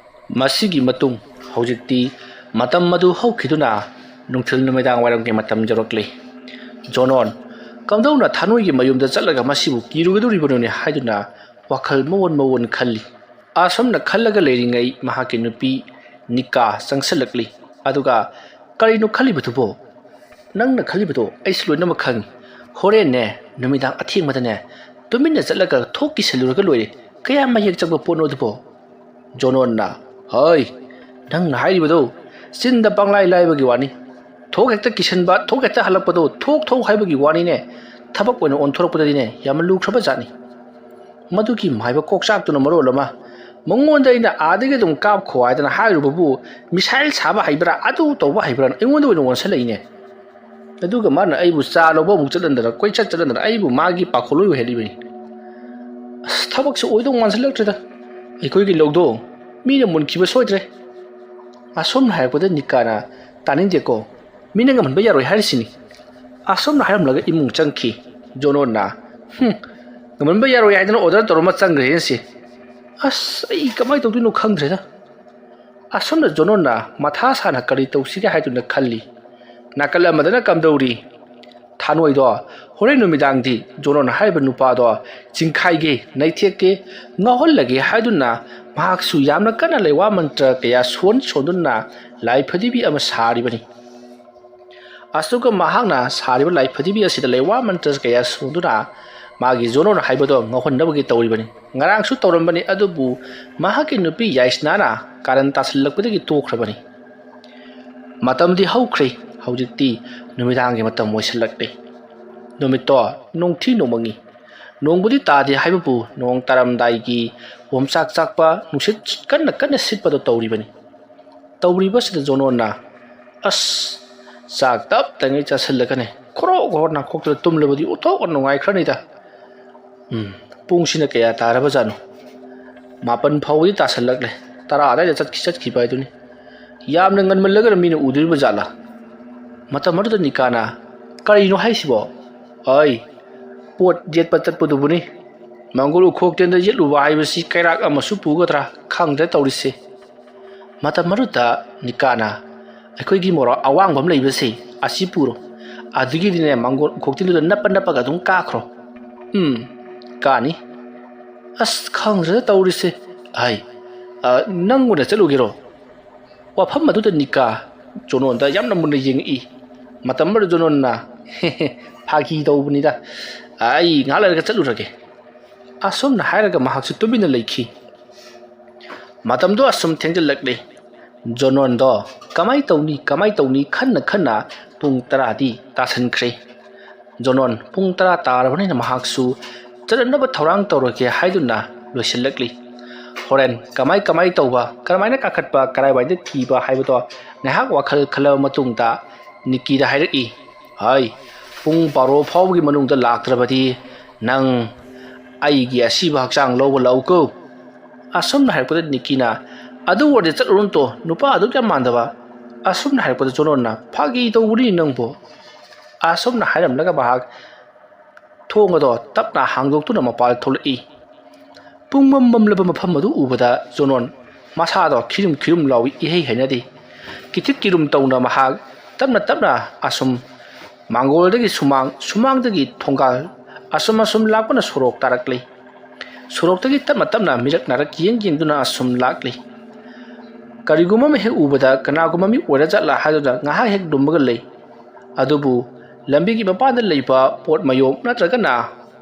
ꯃꯁꯤꯒꯤ ꯃꯇꯨꯡ ꯍꯧꯖꯤꯛꯇꯤ ꯃꯇꯝ ꯑꯗꯨ ꯍꯧꯈꯤꯗꯨꯅ ꯅꯨꯡꯊꯤꯜ ꯅꯨꯃꯤꯗꯥꯡ ꯋꯥꯏꯔꯝꯒꯤ ꯃꯇꯝ ꯌꯧꯔꯛꯂꯤ꯫ ꯖꯣꯅꯣꯟ ꯀꯝꯗꯧꯅ ꯊꯥꯅꯣꯏꯒꯤ ꯃꯌꯨꯝꯗ ꯆꯠꯂꯒ ꯃꯁꯤꯕꯨ ꯀꯤꯔꯨꯒꯗꯧꯔꯤꯕꯅꯣꯅꯦ ꯍꯥꯏꯗꯨꯅ ꯋꯥꯈꯜ ꯃꯑꯣꯟ ꯃꯑꯣꯟ ꯈꯜꯂꯤ꯫ ꯑꯁꯨꯝꯅ ꯈꯜꯂꯒ ꯂꯩꯔꯤꯉꯩ ꯃꯍꯥꯛꯀꯤ ꯅꯨꯄꯤ ꯅꯤꯀꯥ ꯆꯪꯁꯤꯜꯂꯛꯂꯤ꯫ ꯑꯗꯨꯒ, "ꯀꯔꯤꯅꯣ ꯈꯜꯂꯤꯕꯗꯨꯕꯣ?" "ꯅꯪꯅ ꯈꯜꯂꯤꯕꯗꯣ ꯑꯩꯁꯨ ꯂꯣꯏꯅꯃꯛ ꯈꯪꯏ꯫ ꯍꯣꯔꯦꯟꯅꯦ, ꯅꯨꯃꯤꯗꯥꯡ ꯑꯊꯦꯡꯕꯗꯅꯦ, ꯇꯨꯃꯤꯟꯅ ꯆꯠꯂꯒ ꯊꯣꯛ ꯀꯤꯁꯜꯂꯨꯔꯒ ꯂꯣꯏꯔꯦ꯫ ꯀꯌꯥꯝ ꯃꯌꯦꯛ ꯆꯪꯕ ꯄꯣꯠꯅꯣ ꯑꯗꯨꯕꯣ?" ꯖꯣꯅꯣꯟꯅ, "ꯍꯣꯏ, ꯅꯪꯅ ꯍꯥꯏꯔꯤꯕꯗꯣ ꯆꯤꯟꯗ ꯄꯪꯂꯥꯏ ꯂꯥꯏꯕꯒꯤ ꯋꯥꯅꯤ꯫ ꯊꯣꯛ ꯍꯦꯛꯇ ꯀꯤꯁꯟꯕ, ꯊꯣꯛ ꯍꯦꯛꯇ ꯍꯜꯂꯛꯄꯗꯣ, ꯊꯣꯛ ꯊꯣꯛ ꯍꯥꯏꯕꯒꯤ ꯋꯥꯅꯤꯅꯦ꯫ ꯊꯕꯛ ꯑꯣꯏꯅ ꯑꯣꯟꯊꯣꯔꯛꯄꯗꯗꯤꯅꯦ, ꯌꯥꯝꯅ ꯂꯨꯈ꯭ꯔꯕ ꯖꯥꯠꯅꯤ꯫ ꯃꯗꯨꯒꯤ ꯃꯥꯏꯕ ꯀꯣꯛꯆꯥꯛꯇꯨꯅ ꯃꯔꯣꯜ ꯑꯃ, ꯃꯉꯣꯟꯗ ꯑꯩꯅ ꯑꯥꯗꯒꯤ ꯑꯗꯨꯝ ꯀꯥꯞꯈꯣ ꯍꯥꯏꯗꯅ ꯍꯥꯏꯔꯨꯕꯕꯨ, ꯃꯤꯁꯥꯏꯜ ꯁꯥꯕ ꯍꯩꯕ꯭ꯔꯥ, ꯑꯗꯨ ꯇꯧꯕ ꯍꯩꯕ꯭ꯔꯥꯅ ꯑꯩꯉꯣꯟꯗ ꯑꯣꯏꯅ ꯑꯣꯟꯁꯤꯜꯂꯛꯏꯅꯦ꯫ ꯑꯗꯨꯒ ꯃꯥꯅ ꯑꯩꯕꯨ ꯆꯥ ꯂꯧꯕ ꯑꯃꯨꯛ ꯆꯠꯍꯟꯗꯅ, ꯀꯣꯏꯆꯠ ꯆꯠꯍꯟꯗꯅ ꯑꯩꯕꯨ ꯃꯥꯒꯤ ꯄꯥꯈꯣꯜꯂꯣꯏ ꯑꯣꯏꯍꯜꯂꯤꯕꯅꯤ꯫ ꯑꯁ, ꯊꯕꯛꯁꯦ ꯑꯣꯏꯗꯧ ꯃꯥꯟꯁꯤꯜꯂꯛꯇ꯭ꯔꯦꯗ꯫ ꯑꯩꯈꯣꯏꯒꯤ ꯂꯧꯗꯣ ꯃꯤꯅ ꯃꯨꯟꯈꯤꯕ ꯁꯣꯏꯗ꯭ꯔꯦ"꯫ ꯑꯁꯨꯝꯅ ꯍꯥꯏꯔꯛꯄꯗ ꯅꯤꯀꯥꯅ, "ꯇꯥꯅꯤꯡꯗꯦꯀꯣ, ꯃꯤꯅ ꯉꯝꯍꯟꯕ ꯌꯥꯔꯣꯏ ꯍꯥꯏꯔꯤꯁꯤꯅꯤ"꯫ ꯑꯁꯨꯝꯅ ꯍꯥꯏꯔꯝꯂꯒ ꯏꯃꯨꯡ ꯆꯪꯈꯤ꯫ ꯖꯣꯅꯣꯟꯅ, "ꯍꯨꯝ, ꯉꯝꯍꯟꯕ ꯌꯥꯔꯣꯏ ꯍꯥꯏꯗꯅ ꯑꯣꯔꯗꯔ ꯇꯧꯔꯝꯃ ꯆꯪꯈ꯭ꯔꯦꯅꯦ ꯁꯤ꯫ ꯑꯁ, ꯑꯩ ꯀꯃꯥꯏꯅ ꯇꯧꯗꯣꯏꯅꯣ ꯈꯪꯗ꯭ꯔꯦꯗ"꯫ ꯑꯁꯨꯝꯅ ꯖꯣꯅꯣꯟꯅ ꯃꯊꯥ ꯁꯥꯅ ꯀꯔꯤ ꯇꯧꯁꯤꯒꯦ ꯍꯥꯏꯗꯨꯅ ꯈꯜꯂꯤ꯫ ꯅꯥꯀꯜ ꯑꯃꯗꯅ ꯀꯝꯗꯧꯔꯤ? ꯊꯥꯅꯣꯏꯗꯣ ꯍꯣꯔꯦꯟ ꯅꯨꯃꯤꯗꯥꯡꯗꯤ ꯖꯣꯅꯣꯟ ꯍꯥꯏꯔꯤꯕ ꯅꯨꯄꯥꯗꯣ ꯆꯤꯡꯈꯥꯏꯒꯦ, ꯅꯩꯊꯦꯛꯀꯦ, ꯉꯥꯎꯍꯜꯂꯒꯦ ꯍꯥꯏꯗꯨꯅ ꯃꯍꯥꯛꯁꯨ ꯌꯥꯝꯅ ꯀꯟꯅ ꯂꯩꯋꯥ ꯃꯟꯇ꯭ꯔ ꯀꯌꯥ ꯁꯣꯟ ꯁꯣꯟꯗꯨꯅ ꯂꯥꯏ ꯐꯗꯤꯕꯤ ꯑꯃ ꯁꯥꯔꯤꯕꯅꯤ꯫ ꯑꯁꯨꯒ ꯃꯍꯥꯛꯅ ꯁꯥꯔꯤꯕ ꯂꯥꯏ ꯐꯗꯤꯕꯤ ꯑꯁꯤꯗ ꯂꯩꯋꯥ ꯃꯟꯇ꯭ꯔ ꯀꯌꯥ ꯁꯣꯟꯗꯨꯅ ꯃꯥꯒꯤ ꯖꯣꯅꯣꯟ ꯍꯥꯏꯕꯗꯣ ꯉꯥꯎꯍꯟꯅꯕꯒꯤ ꯇꯧꯔꯤꯕꯅꯤ꯫ ꯉꯔꯥꯡꯁꯨ ꯇꯧꯔꯝꯕꯅꯤ, ꯑꯗꯨꯕꯨ ꯃꯍꯥꯛꯀꯤ ꯅꯨꯄꯤ ꯌꯥꯏꯁꯅꯥꯅ ꯀꯥꯔꯟ ꯇꯥꯁꯤꯜꯂꯛꯄꯗꯒꯤ ꯇꯣꯛꯈ꯭ꯔꯕꯅꯤ꯫ ꯃꯇꯝꯗꯤ ꯍꯧꯈ꯭ꯔꯦ꯫ ꯍꯧꯖꯤꯛꯇꯤ ꯅꯨꯃꯤꯗꯥꯡꯒꯤ ꯃꯇꯝ ꯑꯣꯏꯁꯤꯜꯂꯛꯂꯦ꯫ ꯅꯨꯃꯤꯠꯇꯣ ꯅꯣꯡꯊꯤ ꯅꯣꯡꯃꯪꯉꯤ꯫ ꯅꯣꯡꯕꯨꯗꯤ ꯇꯥꯗꯦ ꯍꯥꯏꯕꯕꯨ, ꯅꯣꯡ ꯇꯥꯔꯝꯗꯥꯏꯒꯤ ꯑꯣꯝꯆꯥꯛ ꯆꯥꯛꯄ, ꯅꯨꯡꯁꯤꯠ ꯀꯟꯅ ꯀꯟꯅ ꯁꯤꯠꯄꯗꯣ ꯇꯧꯔꯤꯕꯅꯤ꯫ ꯇꯧꯔꯤꯕꯁꯤꯗ ꯖꯣꯅꯣꯟꯅ, "ꯑꯁ, ꯆꯥꯛ ꯇꯞ ꯇꯉꯩ ꯆꯥꯁꯤꯜꯂꯒꯅꯦ, ꯈꯣꯔꯣ ꯈꯣꯔꯣ ꯅꯥꯈꯣꯛꯇꯨꯅ ꯇꯨꯝꯂꯕꯗꯤ ꯑꯣꯟꯊꯣꯛꯅ ꯅꯨꯡꯉꯥꯏꯈ꯭ꯔꯅꯤꯗ꯫ ꯎꯝ, ꯄꯨꯡꯁꯤꯅ ꯀꯌꯥ ꯇꯥꯔꯕꯖꯥꯠꯅꯣ? ꯃꯥꯄꯟ ꯐꯥꯎꯕꯗꯤ ꯇꯥꯁꯜꯂꯛꯂꯦ꯫ ꯇꯔꯥ ꯑꯗꯥꯏꯗ ꯆꯠꯈꯤ-, ꯆꯠꯈꯤꯕ ꯍꯥꯏꯗꯨꯅꯤ꯫ ꯌꯥꯝꯅ ꯉꯟꯃꯜꯂꯒꯅ ꯃꯤꯅ ꯎꯗꯣꯔꯤꯕ ꯖꯥꯠꯂꯥ? ꯃꯇꯝ ꯑꯗꯨꯗ ꯅꯤꯀꯥꯅ, "ꯀꯔꯤꯅꯣ ꯍꯥꯏꯁꯤꯕꯣ?" "ꯑꯩ ꯄꯣꯠ ꯌꯦꯠꯄ ꯆꯠꯄꯗꯨꯕꯨꯅꯤ꯫ ꯃꯪꯒꯣꯜ ꯎꯈꯣꯛꯇꯦꯟꯗ ꯌꯦꯠꯂꯨꯕ ꯍꯥꯏꯕꯁꯤ ꯀꯩꯔꯥꯛ ꯑꯃꯁꯨ ꯄꯨꯒꯗ꯭ꯔꯥ ꯈꯪꯗ꯭ꯔꯦ ꯇꯧꯔꯤꯁꯦ꯫" ꯃꯇꯝ ꯑꯗꯨꯗ ꯅꯤꯀꯥꯅ, "ꯑꯩꯈꯣꯏꯒꯤ ꯃꯣꯔꯥ ꯑꯋꯥꯡꯕ ꯑꯃ ꯂꯩꯕꯁꯦ, ꯑꯁꯤ ꯄꯨꯔꯣ꯫ ꯑꯗꯨꯒꯤꯗꯤꯅꯦ, ꯃꯪꯒꯣꯜ ꯎꯈꯣꯛꯇꯦꯟꯗꯨꯗ ꯅꯞꯄ ꯅꯞꯄꯒ ꯑꯗꯨꯝ ꯀꯥꯈ꯭ꯔꯣ꯫" "ꯎꯝ, ꯀꯥꯅꯤ꯫" "ꯑꯁ, ꯈꯪꯗ꯭ꯔꯦꯗ ꯇꯧꯔꯤꯁꯦ꯫ ꯑꯩ, ꯑ, ꯅꯪ ꯑꯣꯏꯅ ꯆꯠꯂꯨꯒꯦꯔꯣ?" ꯋꯥꯐꯝ ꯑꯗꯨꯗ ꯅꯤꯀꯥ ꯖꯣꯅꯣꯟꯗ ꯌꯥꯝꯅ ꯃꯨꯟꯅ ꯌꯦꯡꯉꯛꯏ꯫ ꯃꯇꯝ ꯑꯗꯨꯗ ꯖꯣꯅꯣꯟꯅ, "ꯍꯦ ꯍꯦ, ꯐꯥꯒꯤ ꯇꯧꯕꯅꯤꯗ꯫ ꯑꯩ ꯉꯥꯏꯍꯥꯛ ꯂꯩꯔꯒ ꯆꯠꯂꯨꯔꯒꯦ꯫" ꯑꯁꯨꯝꯅ ꯍꯥꯏꯔꯒ ꯃꯍꯥꯛꯁꯨ ꯇꯨꯃꯤꯟꯅ ꯂꯩꯈꯤ꯫ ꯃꯇꯝꯗꯣ ꯑꯁꯨꯝ ꯊꯦꯡꯖꯤꯜꯂꯛꯂꯦ꯫ ꯖꯣꯅꯣꯟꯗꯣ ꯀꯃꯥꯏ ꯇꯧꯅꯤ, ꯀꯃꯥꯏ ꯇꯧꯅꯤ ꯈꯟꯅ ꯈꯟꯅ ꯄꯨꯡ ꯇꯔꯥꯗꯤ ꯇꯥꯁꯟꯈ꯭ꯔꯦ꯫ ꯖꯣꯅꯣꯟ ꯄꯨꯡ ꯇꯔꯥ ꯇꯥꯔꯕꯅꯤꯅ ꯃꯍꯥꯛꯁꯨ ꯆꯠꯅꯅꯕ ꯊꯧꯔꯥꯡ ꯇꯧꯔꯒꯦ ꯍꯥꯏꯗꯨꯅ ꯂꯣꯏꯁꯤꯜꯂꯛꯂꯤ꯫ ꯍꯣꯔꯦꯟ ꯀꯃꯥꯏ ꯀꯃꯥꯏ ꯇꯧꯕ, ꯀꯔꯝꯍꯥꯏꯅ ꯀꯥꯈꯠꯄ, ꯀꯔꯥꯏꯋꯥꯏꯗ ꯊꯤꯕ ꯍꯥꯏꯕꯗꯣ ꯉꯥꯏꯍꯥꯛ ꯋꯥꯈꯜ ꯈꯜꯂꯕ ꯃꯇꯨꯡꯗ ꯅꯤꯀꯤꯗ ꯍꯥꯏꯔꯛꯏ, "ꯍꯥꯏ, ꯄꯨꯡ ꯕꯥꯔꯣ ꯐꯥꯎꯕꯒꯤ ꯃꯅꯨꯡꯗ ꯂꯥꯛꯇ꯭ꯔꯕꯗꯤ ꯅꯪ ꯑꯩꯒꯤ ꯑꯁꯤꯕ ꯍꯛꯆꯥꯡ ꯂꯧꯕ ꯂꯥꯛꯎꯀꯣ꯫" ꯑꯁꯨꯝꯅ ꯍꯥꯏꯔꯛꯄꯗ ꯅꯤꯀꯤꯅ, "ꯑꯗꯨ ꯑꯣꯏꯔꯗꯤ ꯆꯠꯂꯨꯔꯣ ꯇꯣ, ꯅꯨꯄꯥ ꯑꯗꯨꯛ ꯌꯥꯝ ꯃꯥꯟꯗꯕ꯫" ꯑꯁꯨꯝꯅ ꯍꯥꯏꯔꯛꯄꯗ ꯖꯣꯅꯣꯟꯅ, "ꯐꯥꯒꯤ ꯇꯧꯕꯅꯤ ꯅꯪꯕꯨ꯫" ꯑꯁꯨꯝꯅ ꯍꯥꯏꯔꯝꯂꯒ ꯃꯍꯥꯛ ꯊꯣꯡ ꯑꯗꯣ ꯇꯞꯅ ꯍꯥꯡꯗꯣꯛꯇꯨꯅ ꯃꯄꯥꯜ ꯊꯣꯛꯂꯛꯏ꯫ ꯄꯨꯡꯃꯝ ꯃꯝꯂꯕ ꯃꯐꯝ ꯑꯗꯨ ꯎꯕꯗ ꯖꯣꯅꯣꯟ ꯃꯁꯥꯗꯣ ꯈꯤꯔꯨꯝ ꯈꯤꯔꯨꯝ ꯂꯥꯎꯏ, ꯏꯍꯩ ꯍꯩꯅꯗꯦ꯫ ꯀꯤꯊꯤꯛ ꯀꯤꯔꯨꯝ ꯇꯧꯅ ꯃꯍꯥꯛ ꯇꯞꯅ ꯇꯞꯅ ꯑꯁꯨꯝ ꯃꯥꯡꯒꯣꯜꯗꯒꯤ ꯁꯨꯃꯥꯡ, ꯁꯨꯃꯥꯡꯗꯒꯤ ꯊꯣꯡꯒꯥꯜ, ꯑꯁꯨꯝ ꯑꯁꯨꯝ ꯂꯥꯛꯄꯅ ꯁꯣꯔꯣꯛ ꯇꯥꯔꯛꯂꯤ꯫ ꯁꯣꯔꯣꯛꯇꯒꯤ ꯇꯞꯅ ꯇꯞꯅ ꯃꯤꯔꯛ ꯅꯥꯔꯛ ꯌꯦꯡ ꯌꯦꯡꯗꯨꯅ ꯑꯁꯨꯝ ꯂꯥꯛꯂꯤ꯫ ꯀꯔꯤꯒꯨꯝꯕ ꯑꯃ ꯍꯦꯛ ꯎꯕꯗ ꯀꯅꯥꯒꯨꯝꯕ ꯃꯤ ꯑꯣꯏꯔꯖꯥꯠꯂꯥ ꯍꯥꯏꯗꯨꯅ ꯉꯥꯏꯍꯥꯛ ꯍꯦꯛ ꯂꯨꯝꯃꯒ ꯂꯩ꯫ ꯑꯗꯨꯕꯨ ꯂꯝꯕꯤꯒꯤ ꯃꯄꯥꯟꯗ ꯂꯩꯕ ꯄꯣꯠ ꯃꯌꯣꯝ ꯅꯠꯇ꯭ꯔꯒꯅ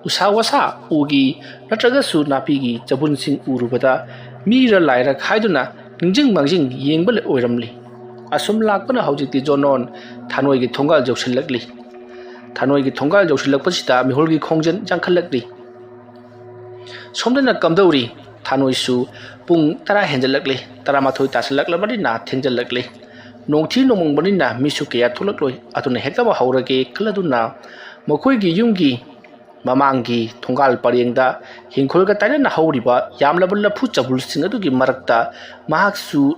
ꯎꯁꯥ ꯋꯥꯁꯥ, ꯎꯒꯤ ꯅꯠꯇ꯭ꯔꯒꯁꯨ ꯅꯥꯄꯤꯒꯤ ꯆꯕꯨꯟꯁꯤꯡ ꯎꯔꯨꯕꯗ ꯃꯤꯔ ꯂꯥꯏꯔ ꯈꯥꯏꯗꯨꯅ ꯅꯤꯡꯁꯤꯡ ꯃꯥꯡꯖꯤꯡ ꯌꯦꯡꯕ ꯑꯣꯏꯔꯝꯂꯤ꯫ ꯑꯁꯨꯝ ꯂꯥꯛꯄꯅ ꯍꯧꯖꯤꯛꯇꯤ ꯖꯣꯅꯣꯟ ꯊꯥꯅꯣꯏꯒꯤ ꯊꯣꯡꯒꯥꯜ ꯌꯧꯁꯤꯜꯂꯛꯂꯤ꯫ ꯊꯥꯅꯣꯏꯒꯤ ꯊꯣꯡꯒꯥꯜ ꯌꯧꯁꯤꯜꯂꯛꯄꯁꯤꯗ ꯃꯤꯍꯨꯜꯒꯤ ꯈꯣꯡꯖꯦꯜ ꯌꯥꯡꯈꯠꯂꯛꯂꯤ꯫ ꯁꯣꯝꯗꯅ ꯀꯝꯗꯧꯔꯤ? ꯊꯥꯅꯣꯏꯁꯨ ꯄꯨꯡ ꯇꯔꯥ ꯍꯦꯟꯖꯜꯂꯛꯂꯤ, ꯇꯔꯥꯃꯥꯊꯣꯏ ꯇꯥꯁꯤꯜꯂꯛꯂꯕꯅꯤꯅ ꯊꯦꯡꯖꯜꯂꯛꯂꯤ꯫ ꯅꯣꯡꯊꯤ ꯅꯣꯡꯃꯪꯕꯅꯤꯅ ꯃꯤꯁꯨ ꯀꯌꯥ ꯊꯣꯛꯂꯛꯂꯣꯏ, ꯑꯗꯨꯅ ꯍꯦꯛꯇꯃꯛ ꯍꯧꯔꯒꯦ ꯈꯜꯂꯗꯨꯅ ꯃꯈꯣꯏꯒꯤ ꯌꯨꯝꯒꯤ ꯃꯃꯥꯡꯒꯤ ꯊꯣꯡꯒꯥꯜ ꯄꯔꯦꯡꯗ ꯏꯪꯈꯣꯜꯒ ꯇꯥꯏꯅꯅ ꯍꯧꯔꯤꯕ ꯌꯥꯝꯂꯕ ꯂꯐꯨ ꯆꯕꯨꯜꯁꯤꯡ ꯑꯗꯨꯒꯤ ꯃꯔꯛꯇ ꯃꯍꯥꯛꯁꯨ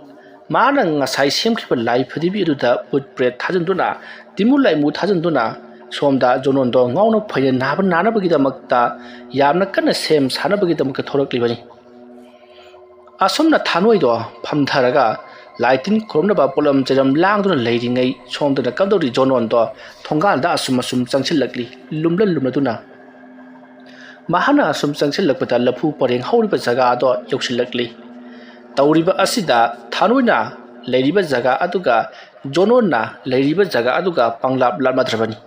ꯃꯥꯅ ꯉꯁꯥꯏ ꯁꯦꯝꯈꯤꯕ ꯂꯥꯏ ꯐꯗꯤꯕꯤ ꯑꯗꯨꯗ ꯚꯨꯠ ꯄ꯭ꯔꯦꯠ ꯊꯥꯖꯤꯟꯗꯨꯅ, ꯇꯤꯃꯨ ꯂꯥꯏꯃꯨ ꯊꯥꯖꯤꯟꯗꯨꯅ, ꯁꯣꯝꯗ ꯖꯣꯅꯣꯟꯗꯣ ꯉꯥꯎꯅ ꯐꯩꯅ ꯅꯥꯕ ꯅꯥꯅꯕꯒꯤꯗꯃꯛꯇ ꯌꯥꯝꯅ ꯀꯟꯅ ꯁꯦꯝ ꯁꯥꯅꯕꯒꯤꯗꯃꯛꯇ ꯊꯣꯔꯛꯂꯤꯕꯅꯤ꯫ ꯑꯁꯨꯝꯅ ꯊꯥꯅꯣꯏꯗꯣ ꯐꯝꯊꯔꯒ ꯂꯥꯏ ꯇꯤꯟ ꯈꯨꯔꯨꯝꯅꯕ ꯄꯣꯠꯂꯝ ꯆꯩꯔꯝ ꯂꯥꯡꯗꯨꯅ ꯂꯩꯔꯤꯉꯩ, ꯁꯣꯝꯗꯅ ꯀꯝꯗꯧꯔꯤ? ꯖꯣꯅꯣꯟꯗꯣ ꯊꯣꯡꯒꯥꯜꯗ ꯑꯁꯨꯝ ꯑꯁꯨꯝ ꯆꯪꯁꯤꯜꯂꯛꯂꯤ, ꯂꯨꯝꯂ ꯂꯨꯝꯂꯗꯨꯅ꯫ ꯃꯍꯥꯛꯅ ꯑꯁꯨꯝ ꯆꯪꯁꯤꯜꯂꯛꯄꯗ ꯂꯐꯨ ꯄꯔꯦꯡ ꯍꯧꯔꯤꯕ ꯖꯒꯥꯗꯣ ꯌꯧꯁꯤꯜꯂꯛꯂꯤ꯫ ꯇꯧꯔꯤꯕ ꯑꯁꯤꯗ ꯊꯥꯅꯣꯏꯅ ꯂꯩꯔꯤꯕ ꯖꯒꯥ ꯑꯗꯨꯒ ꯖꯣꯅꯣꯟꯅ ꯂꯩꯔꯤꯕ ꯖꯒꯥ ꯑꯗꯨꯒ ꯄꯪꯂꯥꯞ ꯂꯥꯞꯅꯗ꯭ꯔꯕꯅꯤ꯫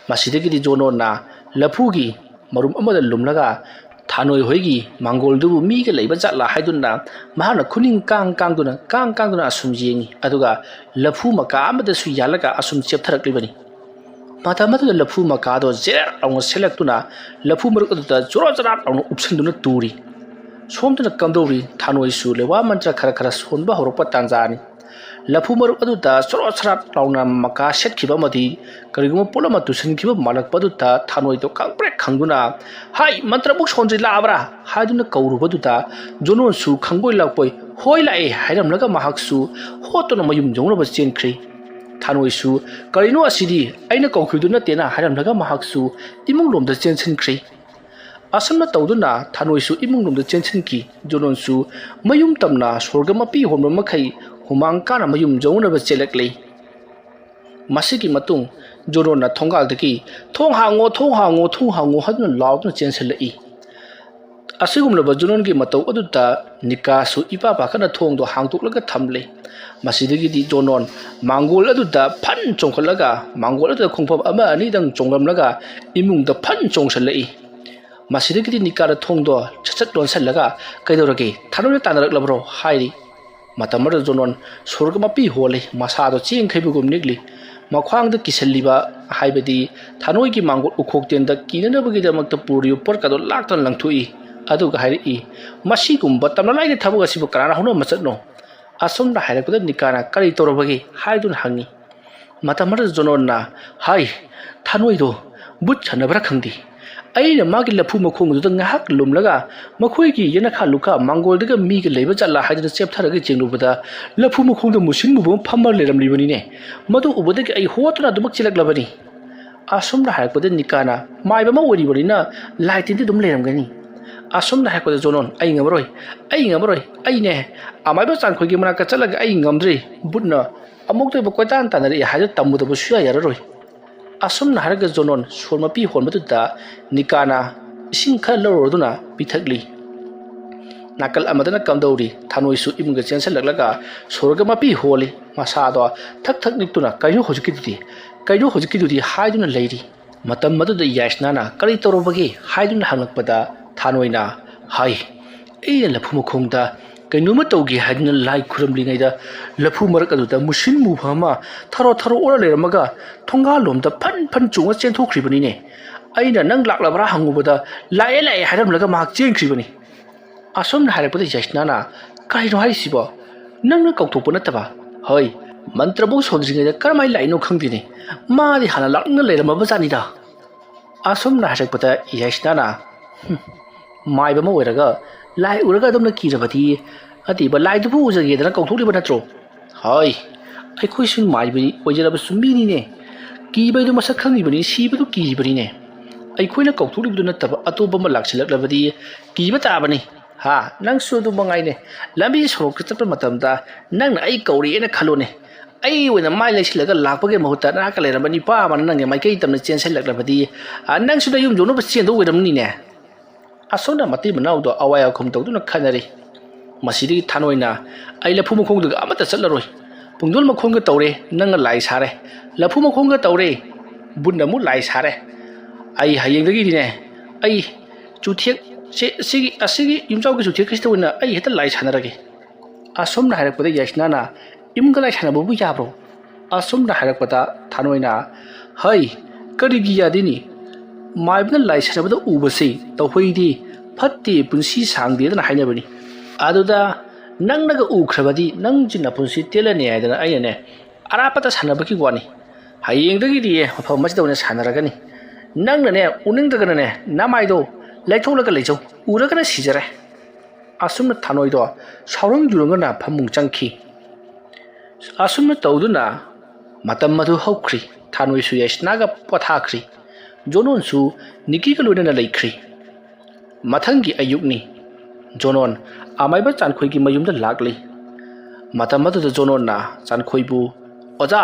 ꯃꯁꯤꯗꯒꯤꯗꯤ ꯖꯣꯅꯣꯟꯅ ꯂꯐꯨꯒꯤ ꯃꯔꯨꯝ ꯑꯃꯗ ꯂꯨꯝꯂꯒ ꯊꯥꯅꯣꯏ ꯍꯣꯏꯒꯤ ꯃꯥꯡꯒꯣꯜꯗꯨꯕꯨ ꯃꯤꯒ ꯂꯩꯕ ꯖꯥꯠꯂꯥ ꯍꯥꯏꯗꯨꯅ ꯃꯍꯥꯛꯅ ꯈꯨꯅꯤꯡ ꯀꯥꯡ ꯀꯥꯡꯗꯨꯅ, ꯀꯥꯡ ꯀꯥꯡꯗꯨꯅ ꯑꯁꯨꯝ ꯌꯦꯡꯉꯤ, ꯑꯗꯨꯒ ꯂꯐꯨ ꯃꯀꯥ ꯑꯃꯗꯁꯨ ꯌꯥꯜꯂꯒ ꯑꯁꯨꯝ ꯆꯦꯞꯊꯔꯛꯂꯤꯕꯅꯤ꯫ ꯃꯇꯝ ꯑꯗꯨꯗ ꯂꯐꯨ ꯃꯀꯥꯗꯣ ꯖꯦꯔ ꯂꯥꯎꯅ ꯁꯦꯠꯂꯛꯇꯨꯅ ꯂꯐꯨ ꯃꯔꯨꯞ ꯑꯗꯨꯗ ꯆꯣꯔꯣ ꯆꯔꯥ ꯂꯥꯎꯅ ꯎꯞꯁꯤꯟꯗꯨꯅ ꯇꯨꯔꯤ꯫ ꯁꯣꯝꯗꯅ ꯀꯝꯗꯧꯔꯤ? ꯊꯥꯅꯣꯏꯁꯨ ꯂꯩꯋꯥ ꯃꯟꯇ꯭ꯔ ꯈꯔ ꯈꯔ ꯁꯣꯟꯕ ꯍꯧꯔꯛꯄ ꯇꯥꯟꯖꯥꯅꯤ꯫ ꯂꯐꯨ ꯃꯔꯨꯞ ꯑꯗꯨꯗ ꯆꯣꯔꯣ ꯆꯔꯥ ꯂꯥꯎꯅ ꯃꯀꯥ ꯁꯦꯠꯈꯤꯕ ꯑꯃꯗꯤ ꯀꯔꯤꯒꯨꯝꯕ ꯄꯣꯠ ꯑꯃ ꯇꯨꯁꯤꯟꯈꯤꯕ ꯃꯥꯜꯂꯛꯄ ꯑꯗꯨꯗ ꯊꯥꯅꯣꯏꯗꯣ ꯈꯪꯄ꯭ꯔꯦꯛ ꯈꯪꯗꯨꯅ, "ꯍꯥꯏ, ꯃꯟꯇ꯭ꯔꯕꯨ ꯁꯣꯟꯗ꯭ꯔꯤ ꯂꯥꯛꯑꯕ꯭ꯔꯥ?" ꯍꯥꯏꯗꯨꯅ ꯀꯧꯔꯨꯕꯗꯨꯗ ꯖꯣꯅꯣꯟꯁꯨ ꯈꯪꯕꯣꯏ ꯂꯥꯛꯄꯣꯏ "ꯍꯣꯏ, ꯂꯥꯛꯑꯦ" ꯍꯥꯏꯔꯝꯂꯒ ꯃꯍꯥꯛꯁꯨ ꯍꯣꯠꯇꯨꯅ ꯃꯌꯨꯝ ꯌꯧꯅꯕ ꯆꯦꯟꯈ꯭ꯔꯦ꯫ ꯊꯥꯅꯣꯏꯁꯨ "ꯀꯔꯤꯅꯣ ꯑꯁꯤꯗꯤ? ꯑꯩꯅ ꯀꯧꯈꯤꯕꯗꯨ ꯅꯠꯇꯦꯅ" ꯍꯥꯏꯔꯝꯂꯒ ꯃꯍꯥꯛꯁꯨ ꯏꯃꯨꯡꯂꯣꯝꯗ ꯆꯦꯟꯁꯤꯟꯈ꯭ꯔꯦ꯫ ꯑꯁꯨꯝꯅ ꯇꯧꯗꯨꯅ ꯊꯥꯅꯣꯏꯁꯨ ꯏꯃꯨꯡꯂꯣꯝꯗ ꯆꯦꯟꯁꯤꯟꯈꯤ꯫ ꯖꯣꯅꯣꯟꯁꯨ ꯃꯌꯨꯝ ꯇꯝꯅ ꯁꯣꯔꯒ ꯃꯄꯤ ꯍꯣꯟꯕ ꯃꯈꯩ ꯍꯨꯃꯥꯡ ꯀꯥꯅ ꯃꯌꯨꯝ ꯌꯧꯅꯕ ꯆꯦꯜꯂꯛꯂꯤ꯫ ꯃꯁꯤꯒꯤ ꯃꯇꯨꯡ ꯖꯣꯅꯣꯟꯅ ꯊꯣꯡꯒꯥꯜꯗꯒꯤ "ꯊꯣꯡ ꯍꯥꯡꯉꯣ, ꯊꯣꯡ ꯍꯥꯡꯉꯣ, ꯊꯣꯡ ꯍꯥꯡꯉꯣ" ꯍꯥꯏꯗꯨꯅ ꯂꯥꯎꯗꯨꯅ ꯆꯦꯟꯁꯤꯜꯂꯛꯏ꯫ ꯑꯁꯤꯒꯨꯝꯂꯕ ꯖꯣꯅꯣꯟꯒꯤ ꯃꯇꯧ ꯑꯗꯨꯗ ꯅꯤꯀꯥꯁꯨ ꯏꯄꯥ ꯄꯥꯈꯠꯅ ꯊꯣꯡꯗꯣ ꯍꯥꯡꯗꯣꯛꯂꯒ ꯊꯝꯂꯦ꯫ ꯃꯁꯤꯗꯒꯤꯗꯤ ꯖꯣꯅꯣꯟ ꯃꯥꯡꯒꯣꯜ ꯑꯗꯨꯗ ꯐꯟ ꯆꯣꯡꯈꯠꯂꯒ ꯃꯥꯡꯒꯣꯜ ꯑꯗꯨꯗ ꯈꯣꯡꯐꯝ ꯑꯃ ꯑꯅꯤꯗꯪ ꯆꯣꯡꯂꯝꯂꯒ ꯏꯃꯨꯡꯗ ꯐꯟ ꯆꯣꯡꯁꯤꯜꯂꯛꯏ꯫ ꯃꯁꯤꯗꯒꯤꯗꯤ ꯅꯤꯀꯥꯅ ꯊꯣꯡꯗꯣ ꯁꯠ ꯁꯠ ꯂꯣꯟꯁꯤꯜꯂꯒ "ꯀꯩꯗꯧꯔꯒꯦ? ꯊꯥꯅꯣꯏꯅ ꯇꯥꯟꯅꯔꯛꯂꯕ꯭ꯔꯣ?" ꯍꯥꯏꯔꯤ꯫ ꯃꯇꯝ ꯑꯗꯨꯗ ꯖꯣꯅꯣꯟ ꯁꯣꯔꯒ ꯃꯄꯤ ꯍꯣꯜꯂꯤ, ꯃꯁꯥꯗꯣ ꯆꯦꯡꯈꯩꯕꯒꯨꯝ ꯅꯤꯛꯂꯤ꯫ ꯃꯈ꯭ꯋꯥꯡꯗ ꯀꯤꯁꯜꯂꯤꯕ, ꯍꯥꯏꯕꯗꯤ ꯊꯥꯅꯣꯏꯒꯤ ꯃꯥꯡꯒꯣꯜ ꯎꯈꯣꯛꯇꯦꯟꯗ ꯀꯤꯅꯅꯕꯒꯤꯗꯃꯛꯇ ꯄꯨꯔꯤꯕ ꯄꯣꯠꯀꯗꯣ ꯂꯥꯛꯇꯅ ꯂꯪꯊꯣꯛꯏ꯫ ꯑꯗꯨꯒ ꯍꯥꯏꯔꯛꯏ, "ꯃꯁꯤꯒꯨꯝꯕ ꯇꯝꯅ ꯂꯥꯏꯒꯤ ꯊꯕꯛ ꯑꯁꯤꯕꯨ ꯀꯅꯥꯅ ꯍꯧꯅ ꯃꯆꯠꯅꯣ?" ꯑꯁꯨꯝꯅ ꯍꯥꯏꯔꯛꯄꯗ ꯅꯤꯀꯥꯅ "ꯀꯔꯤ ꯇꯧꯔꯕꯒꯦ?" ꯍꯥꯏꯗꯨꯅ ꯍꯪꯉꯤ꯫ ꯃꯇꯝ ꯑꯗꯨꯗ ꯖꯣꯅꯣꯟꯅ, "ꯍꯥꯏ, ꯊꯥꯅꯣꯏꯗꯣ ꯕꯨꯠ ꯁꯥꯟꯅꯕ꯭ꯔꯥ ꯈꯪꯗꯦ꯫ ꯑꯩꯅ ꯃꯥꯒꯤ ꯂꯐꯨ ꯃꯈꯣꯡꯗꯨꯗ ꯉꯥꯏꯍꯥꯛ ꯂꯨꯝꯂꯒ ꯃꯈꯣꯏꯒꯤ ꯌꯦꯅꯈꯥ ꯂꯨꯈꯥ ꯃꯥꯡꯒꯣꯜꯗꯒ ꯃꯤꯒ ꯂꯩꯕ ꯖꯥꯠꯂꯥ ꯍꯥꯏꯗꯨꯅ ꯆꯦꯞꯊꯔꯒ ꯌꯦꯡꯂꯨꯕꯗ ꯂꯐꯨ ꯃꯈꯣꯡꯗ ꯃꯨꯁꯤꯟ ꯃꯨꯕ ꯑꯃ ꯐꯝꯃ ꯂꯩꯔꯝꯂꯤꯕꯅꯤꯅꯦ꯫ ꯃꯗꯨ ꯎꯕꯗꯒꯤ ꯑꯩ ꯍꯣꯠꯇꯨꯅ ꯑꯗꯨꯃꯛ ꯆꯦꯜꯂꯛꯂꯕꯅꯤ꯫" ꯑꯁꯨꯝꯅ ꯍꯥꯏꯔꯛꯄꯗ ꯅꯤꯀꯥꯅ, "ꯃꯥꯏꯕ ꯑꯃ ꯑꯣꯏꯔꯤꯕꯅꯤꯅ ꯂꯥꯏ ꯇꯤꯟꯗꯤ ꯑꯗꯨꯝ ꯂꯩꯔꯝꯒꯅꯤ꯫" ꯑꯁꯨꯝꯅ ꯍꯥꯏꯔꯛꯄꯗ ꯖꯣꯅꯣꯟ, "ꯑꯩ ꯉꯝꯃꯔꯣꯏ, ꯑꯩ ꯉꯝꯃꯔꯣꯏ, ꯑꯩꯅꯦ ꯑꯃꯥꯏꯕ ꯆꯥꯟꯈꯣꯏꯒꯤ ꯃꯅꯥꯛꯇ ꯆꯠꯂꯒ ꯑꯩ ꯉꯝꯗ꯭ꯔꯤ꯫ ꯕꯨꯠꯅ ꯑꯃꯨꯛꯇ ꯑꯣꯏꯕ ꯀꯣꯏꯇꯥꯟ ꯇꯥꯟꯅꯔꯛꯏ ꯍꯥꯏꯗꯨ ꯇꯝꯃꯨꯗꯕ ꯁꯨꯌꯥ ꯌꯥꯔꯔꯣꯏ꯫" ꯑꯁꯨꯝꯅ ꯍꯥꯏꯔꯒ ꯖꯣꯅꯣꯟ ꯁꯣꯔ ꯃꯄꯤ ꯍꯣꯟꯕꯗꯨꯗ ꯅꯤꯀꯥꯅ ꯏꯁꯤꯡ ꯈꯔ ꯂꯧꯔꯨꯗꯨꯅ ꯄꯤꯊꯛꯂꯤ꯫ ꯅꯥꯀꯜ ꯑꯃꯗꯅ ꯀꯝꯗꯧꯔꯤ ꯊꯥꯅꯣꯏꯁꯨ ꯏꯃꯨꯡꯗ ꯆꯦꯟꯁꯤꯜꯂꯛꯂꯒ ꯁꯣꯔꯒ ꯃꯄꯤ ꯍꯣꯜꯂꯤ꯫ ꯃꯁꯥꯗꯣ ꯊꯛ ꯊꯛ ꯅꯤꯛꯇꯨꯅ, "ꯀꯩꯅꯣ ꯍꯧꯖꯤꯛꯀꯤꯗꯨꯗꯤ? ꯀꯩꯅꯣ ꯍꯧꯖꯤꯛꯀꯤꯗꯨꯗꯤ?" ꯍꯥꯏꯗꯨꯅ ꯂꯩꯔꯤ꯫ ꯃꯇꯝ ꯑꯗꯨꯗ ꯌꯥꯏꯁꯅꯥꯅ, "ꯀꯔꯤ ꯇꯧꯔꯕꯒꯦ?" ꯍꯥꯏꯗꯨꯅ ꯍꯪꯂꯛꯄꯗ ꯊꯥꯅꯣꯏꯅ, "ꯍꯥꯏ, ꯑꯩꯅ ꯂꯐꯨ ꯃꯈꯣꯡꯗ ꯀꯩꯅꯣꯝꯃ ꯇꯧꯒꯦ ꯍꯥꯏꯗꯨꯅ ꯂꯥꯏ ꯈꯨꯔꯨꯝꯂꯤꯉꯩꯗ ꯂꯐꯨ ꯃꯔꯛ ꯑꯗꯨꯗ ꯃꯨꯁꯤꯟ ꯃꯨꯕ ꯑꯃ ꯊꯔꯣ ꯊꯔꯣ ꯑꯣꯔ ꯂꯩꯔꯝꯃꯒ ꯊꯣꯡꯒꯥꯜꯂꯣꯝꯗ ꯐꯟ ꯐꯟ ꯆꯣꯡꯉ ꯆꯦꯟꯊꯣꯛꯈ꯭ꯔꯤꯕꯅꯤꯅꯦ꯫ ꯑꯩꯅ ꯅꯪ ꯂꯥꯛꯂꯕ꯭ꯔꯥ ꯍꯪꯉꯨꯕꯗ ꯂꯥꯛꯑꯦ ꯂꯥꯛꯑꯦ ꯍꯥꯏꯔꯝꯂꯒ ꯃꯍꯥꯛ ꯆꯦꯟꯈ꯭ꯔꯤꯕꯅꯤ꯫" ꯑꯁꯨꯝꯅ ꯍꯥꯏꯔꯛꯄꯗ ꯌꯥꯏꯁꯅꯥꯅ, "ꯀꯔꯤꯅꯣ ꯍꯥꯏꯔꯤꯁꯤꯕꯣ? ꯅꯪꯅ ꯀꯧꯊꯣꯛꯄ ꯅꯠꯇꯕ, ꯍꯣꯏ, ꯃꯟꯇ꯭ꯔꯕꯨ ꯁꯣꯟꯗ꯭ꯔꯤꯉꯩꯗ ꯀꯔꯝꯍꯥꯏꯅ ꯂꯥꯛꯏꯅꯣ ꯈꯪꯗꯦꯅꯦ꯫ ꯃꯥꯗꯤ ꯍꯥꯟꯅ ꯂꯥꯛꯅꯤꯡꯅ ꯂꯩꯔꯝꯃꯕ ꯖꯥꯠꯅꯤꯗ꯫" ꯑꯁꯨꯝꯅ ꯍꯥꯏꯔꯛꯄꯗ ꯌꯥꯏꯁꯅꯥꯅ, "ꯍꯨꯝ, ꯃꯥꯏꯕ ꯑꯃ ꯑꯣꯏꯔꯒ ꯂꯥꯏ ꯎꯔꯒ ꯑꯗꯨꯝꯅ ꯀꯤꯔꯕꯗꯤ, ꯑꯗꯤꯕ ꯂꯥꯏꯗꯨꯕꯨ ꯎꯖꯒꯦꯗꯅ ꯀꯧꯊꯣꯛꯂꯤꯕ ꯅꯠꯇ꯭ꯔꯣ? ꯍꯣꯏ, ꯑꯩꯈꯣꯏꯁꯨ ꯃꯥꯏꯕ ꯑꯣꯏꯖꯔꯕꯁꯨ ꯃꯤꯅꯤꯅꯦ꯫ ꯀꯤꯕ ꯍꯥꯏꯗꯨ ꯃꯁꯛ ꯈꯪꯉꯤꯕꯅꯤ, ꯁꯤꯕꯗꯨ ꯀꯤꯔꯤꯕꯅꯤꯅꯦ꯫ ꯑꯩꯈꯣꯏꯅ ꯀꯧꯊꯣꯛꯂꯤꯕꯗꯨ ꯅꯠꯇꯕ ꯑꯇꯣꯞꯄ ꯑꯃ ꯂꯥꯛꯁꯤꯜꯂꯛꯂꯕꯗꯤ ꯀꯤꯕ ꯇꯥꯕꯅꯤ꯫ ꯍꯥ, ꯅꯪꯁꯨ ꯑꯗꯨ ꯃꯉꯥꯏꯅꯦ꯫ ꯂꯝꯕꯤ ꯁꯣꯔꯣꯛꯇ ꯆꯠꯄ ꯃꯇꯝꯗ ꯅꯪꯅ ꯑꯩ ꯀꯧꯔꯛꯑꯦꯅ ꯈꯜꯂꯣꯅꯦ꯫ ꯑꯩ ꯑꯣꯏꯅ ꯃꯥꯏ ꯂꯩꯁꯤꯜꯂꯒ ꯂꯥꯛꯄꯒꯤ ꯃꯍꯨꯠꯇ ꯅꯅꯥꯛꯇ ꯂꯩꯔꯝꯕ ꯅꯨꯄꯥ ꯑꯃꯅ ꯅꯪꯒꯤ ꯃꯥꯏꯀꯩ ꯇꯝꯅ ꯆꯦꯟꯁꯤꯜꯂꯛꯂꯕꯗꯤ, ꯑ, ꯅꯪꯁꯨ ꯅꯌꯨꯝ ꯌꯧꯅꯕ ꯆꯦꯟꯗꯧ ꯑꯣꯏꯔꯝꯅꯤꯅꯦ꯫ ꯑꯁꯣꯝꯗ ꯃꯇꯩ ꯃꯅꯥꯎꯗꯣ ꯑꯋꯥꯏ ꯑꯈꯨꯝ ꯇꯧꯗꯨꯅ ꯈꯠꯅꯔꯤ꯫ ꯃꯁꯤꯗꯒꯤ ꯊꯥꯅꯣꯏꯅ, "ꯑꯩ ꯂꯐꯨ ꯃꯈꯣꯡꯗꯒ ꯑꯃꯠꯇ ꯆꯠꯂꯔꯣꯏ꯫ ꯄꯨꯡꯗꯣꯟ ꯃꯈꯣꯡꯒ ꯇꯧꯔꯦ, ꯅꯪꯅ ꯂꯥꯏ ꯁꯥꯔꯦ꯫ ꯂꯐꯨ ꯃꯈꯣꯡꯒ ꯇꯧꯔꯦ, ꯕꯨꯠꯅ ꯑꯃꯨꯛ ꯂꯥꯏ ꯁꯥꯔꯦ꯫ ꯑꯩ ꯍꯌꯦꯡꯗꯒꯤꯗꯤꯅꯦ, ꯑꯩ ꯆꯨꯊꯦꯛꯁꯦ, ꯑꯁꯤꯒꯤ, ꯑꯁꯤꯒꯤ ꯌꯨꯝꯖꯥꯎꯒꯤ ꯆꯨꯊꯦꯛ ꯑꯁꯤꯗ ꯑꯣꯏꯅ ꯑꯩ ꯍꯦꯛꯇ ꯂꯥꯏ ꯁꯥꯟꯅꯔꯒꯦ꯫" ꯑꯁꯨꯝꯅ ꯍꯥꯏꯔꯛꯄꯗ ꯌꯥꯏꯁꯅꯥꯅ, "ꯏꯃꯨꯡꯗ ꯂꯥꯏ ꯁꯥꯟꯅꯕꯕꯨ ꯌꯥꯕ꯭ꯔꯣ?" ꯑꯁꯨꯝꯅ ꯍꯥꯏꯔꯛꯄꯗ ꯊꯥꯅꯣꯏꯅ, "ꯍꯩ, ꯀꯔꯤꯒꯤ ꯌꯥꯗꯦꯅꯤ? ꯃꯥꯏꯕꯅ ꯂꯥꯏ ꯁꯥꯟꯅꯕꯗ ꯎꯕꯁꯤ ꯇꯧꯍꯩꯗꯦ, ꯐꯠꯇꯦ, ꯄꯨꯟꯁꯤ ꯁꯥꯡꯗꯦꯗꯅ ꯍꯥꯏꯅꯕꯅꯤ꯫ ꯑꯗꯨꯗ ꯅꯪꯅꯒ ꯎꯈ꯭ꯔꯕꯗꯤ ꯅꯪꯁꯤ ꯅꯄꯨꯟꯁꯤ ꯇꯦꯜꯂꯅꯤ ꯍꯥꯏꯗꯅ ꯑꯩꯅꯅꯦ ꯑꯔꯥꯞꯄꯗ ꯁꯥꯟꯅꯕꯒꯤ ꯋꯥꯅꯤ꯫ ꯍꯌꯦꯡꯗꯒꯤꯗꯤ ꯃꯐꯝ ꯑꯁꯤꯗ ꯑꯣꯏꯅ ꯁꯥꯟꯅꯔꯒꯅꯤ꯫ ꯅꯪꯅꯅꯦ ꯎꯅꯤꯡꯗ꯭ꯔꯒꯅꯅꯦ ꯅꯃꯥꯏꯗꯣ ꯂꯩꯊꯣꯛꯂꯒ ꯂꯩꯖꯧ, ꯎꯔꯒꯅ ꯁꯤꯖꯔꯦ꯫" ꯑꯁꯨꯝꯅ ꯊꯥꯅꯣꯏꯗꯣ ꯁꯥꯎꯔꯪ ꯌꯨꯔꯪꯒꯅ ꯐꯃꯨꯡ ꯆꯪꯈꯤ꯫ ꯑꯁꯨꯝꯅ ꯇꯧꯗꯨꯅ ꯃꯇꯝ ꯑꯗꯨ ꯍꯧꯈ꯭ꯔꯤ꯫ ꯊꯥꯅꯣꯏꯁꯨ ꯌꯥꯏꯁꯅꯥꯒ ꯄꯣꯊꯥꯈ꯭ꯔꯤ꯫ ꯖꯣꯅꯣꯟꯁꯨ ꯅꯤꯀꯤꯒ ꯂꯣꯏꯅꯅ ꯂꯩꯈ꯭ꯔꯤ꯫ ꯃꯊꯪꯒꯤ ꯑꯌꯨꯛꯅꯤ꯫ ꯖꯣꯅꯣꯟ ꯑꯃꯥꯏꯕ ꯆꯥꯟꯈꯣꯏꯒꯤ ꯃꯌꯨꯝꯗ ꯂꯥꯛꯂꯤ꯫ ꯃꯇꯝ ꯑꯗꯨꯗ ꯖꯣꯅꯣꯟꯅ ꯆꯥꯟꯈꯣꯏꯕꯨ, "ꯑꯣꯖꯥ,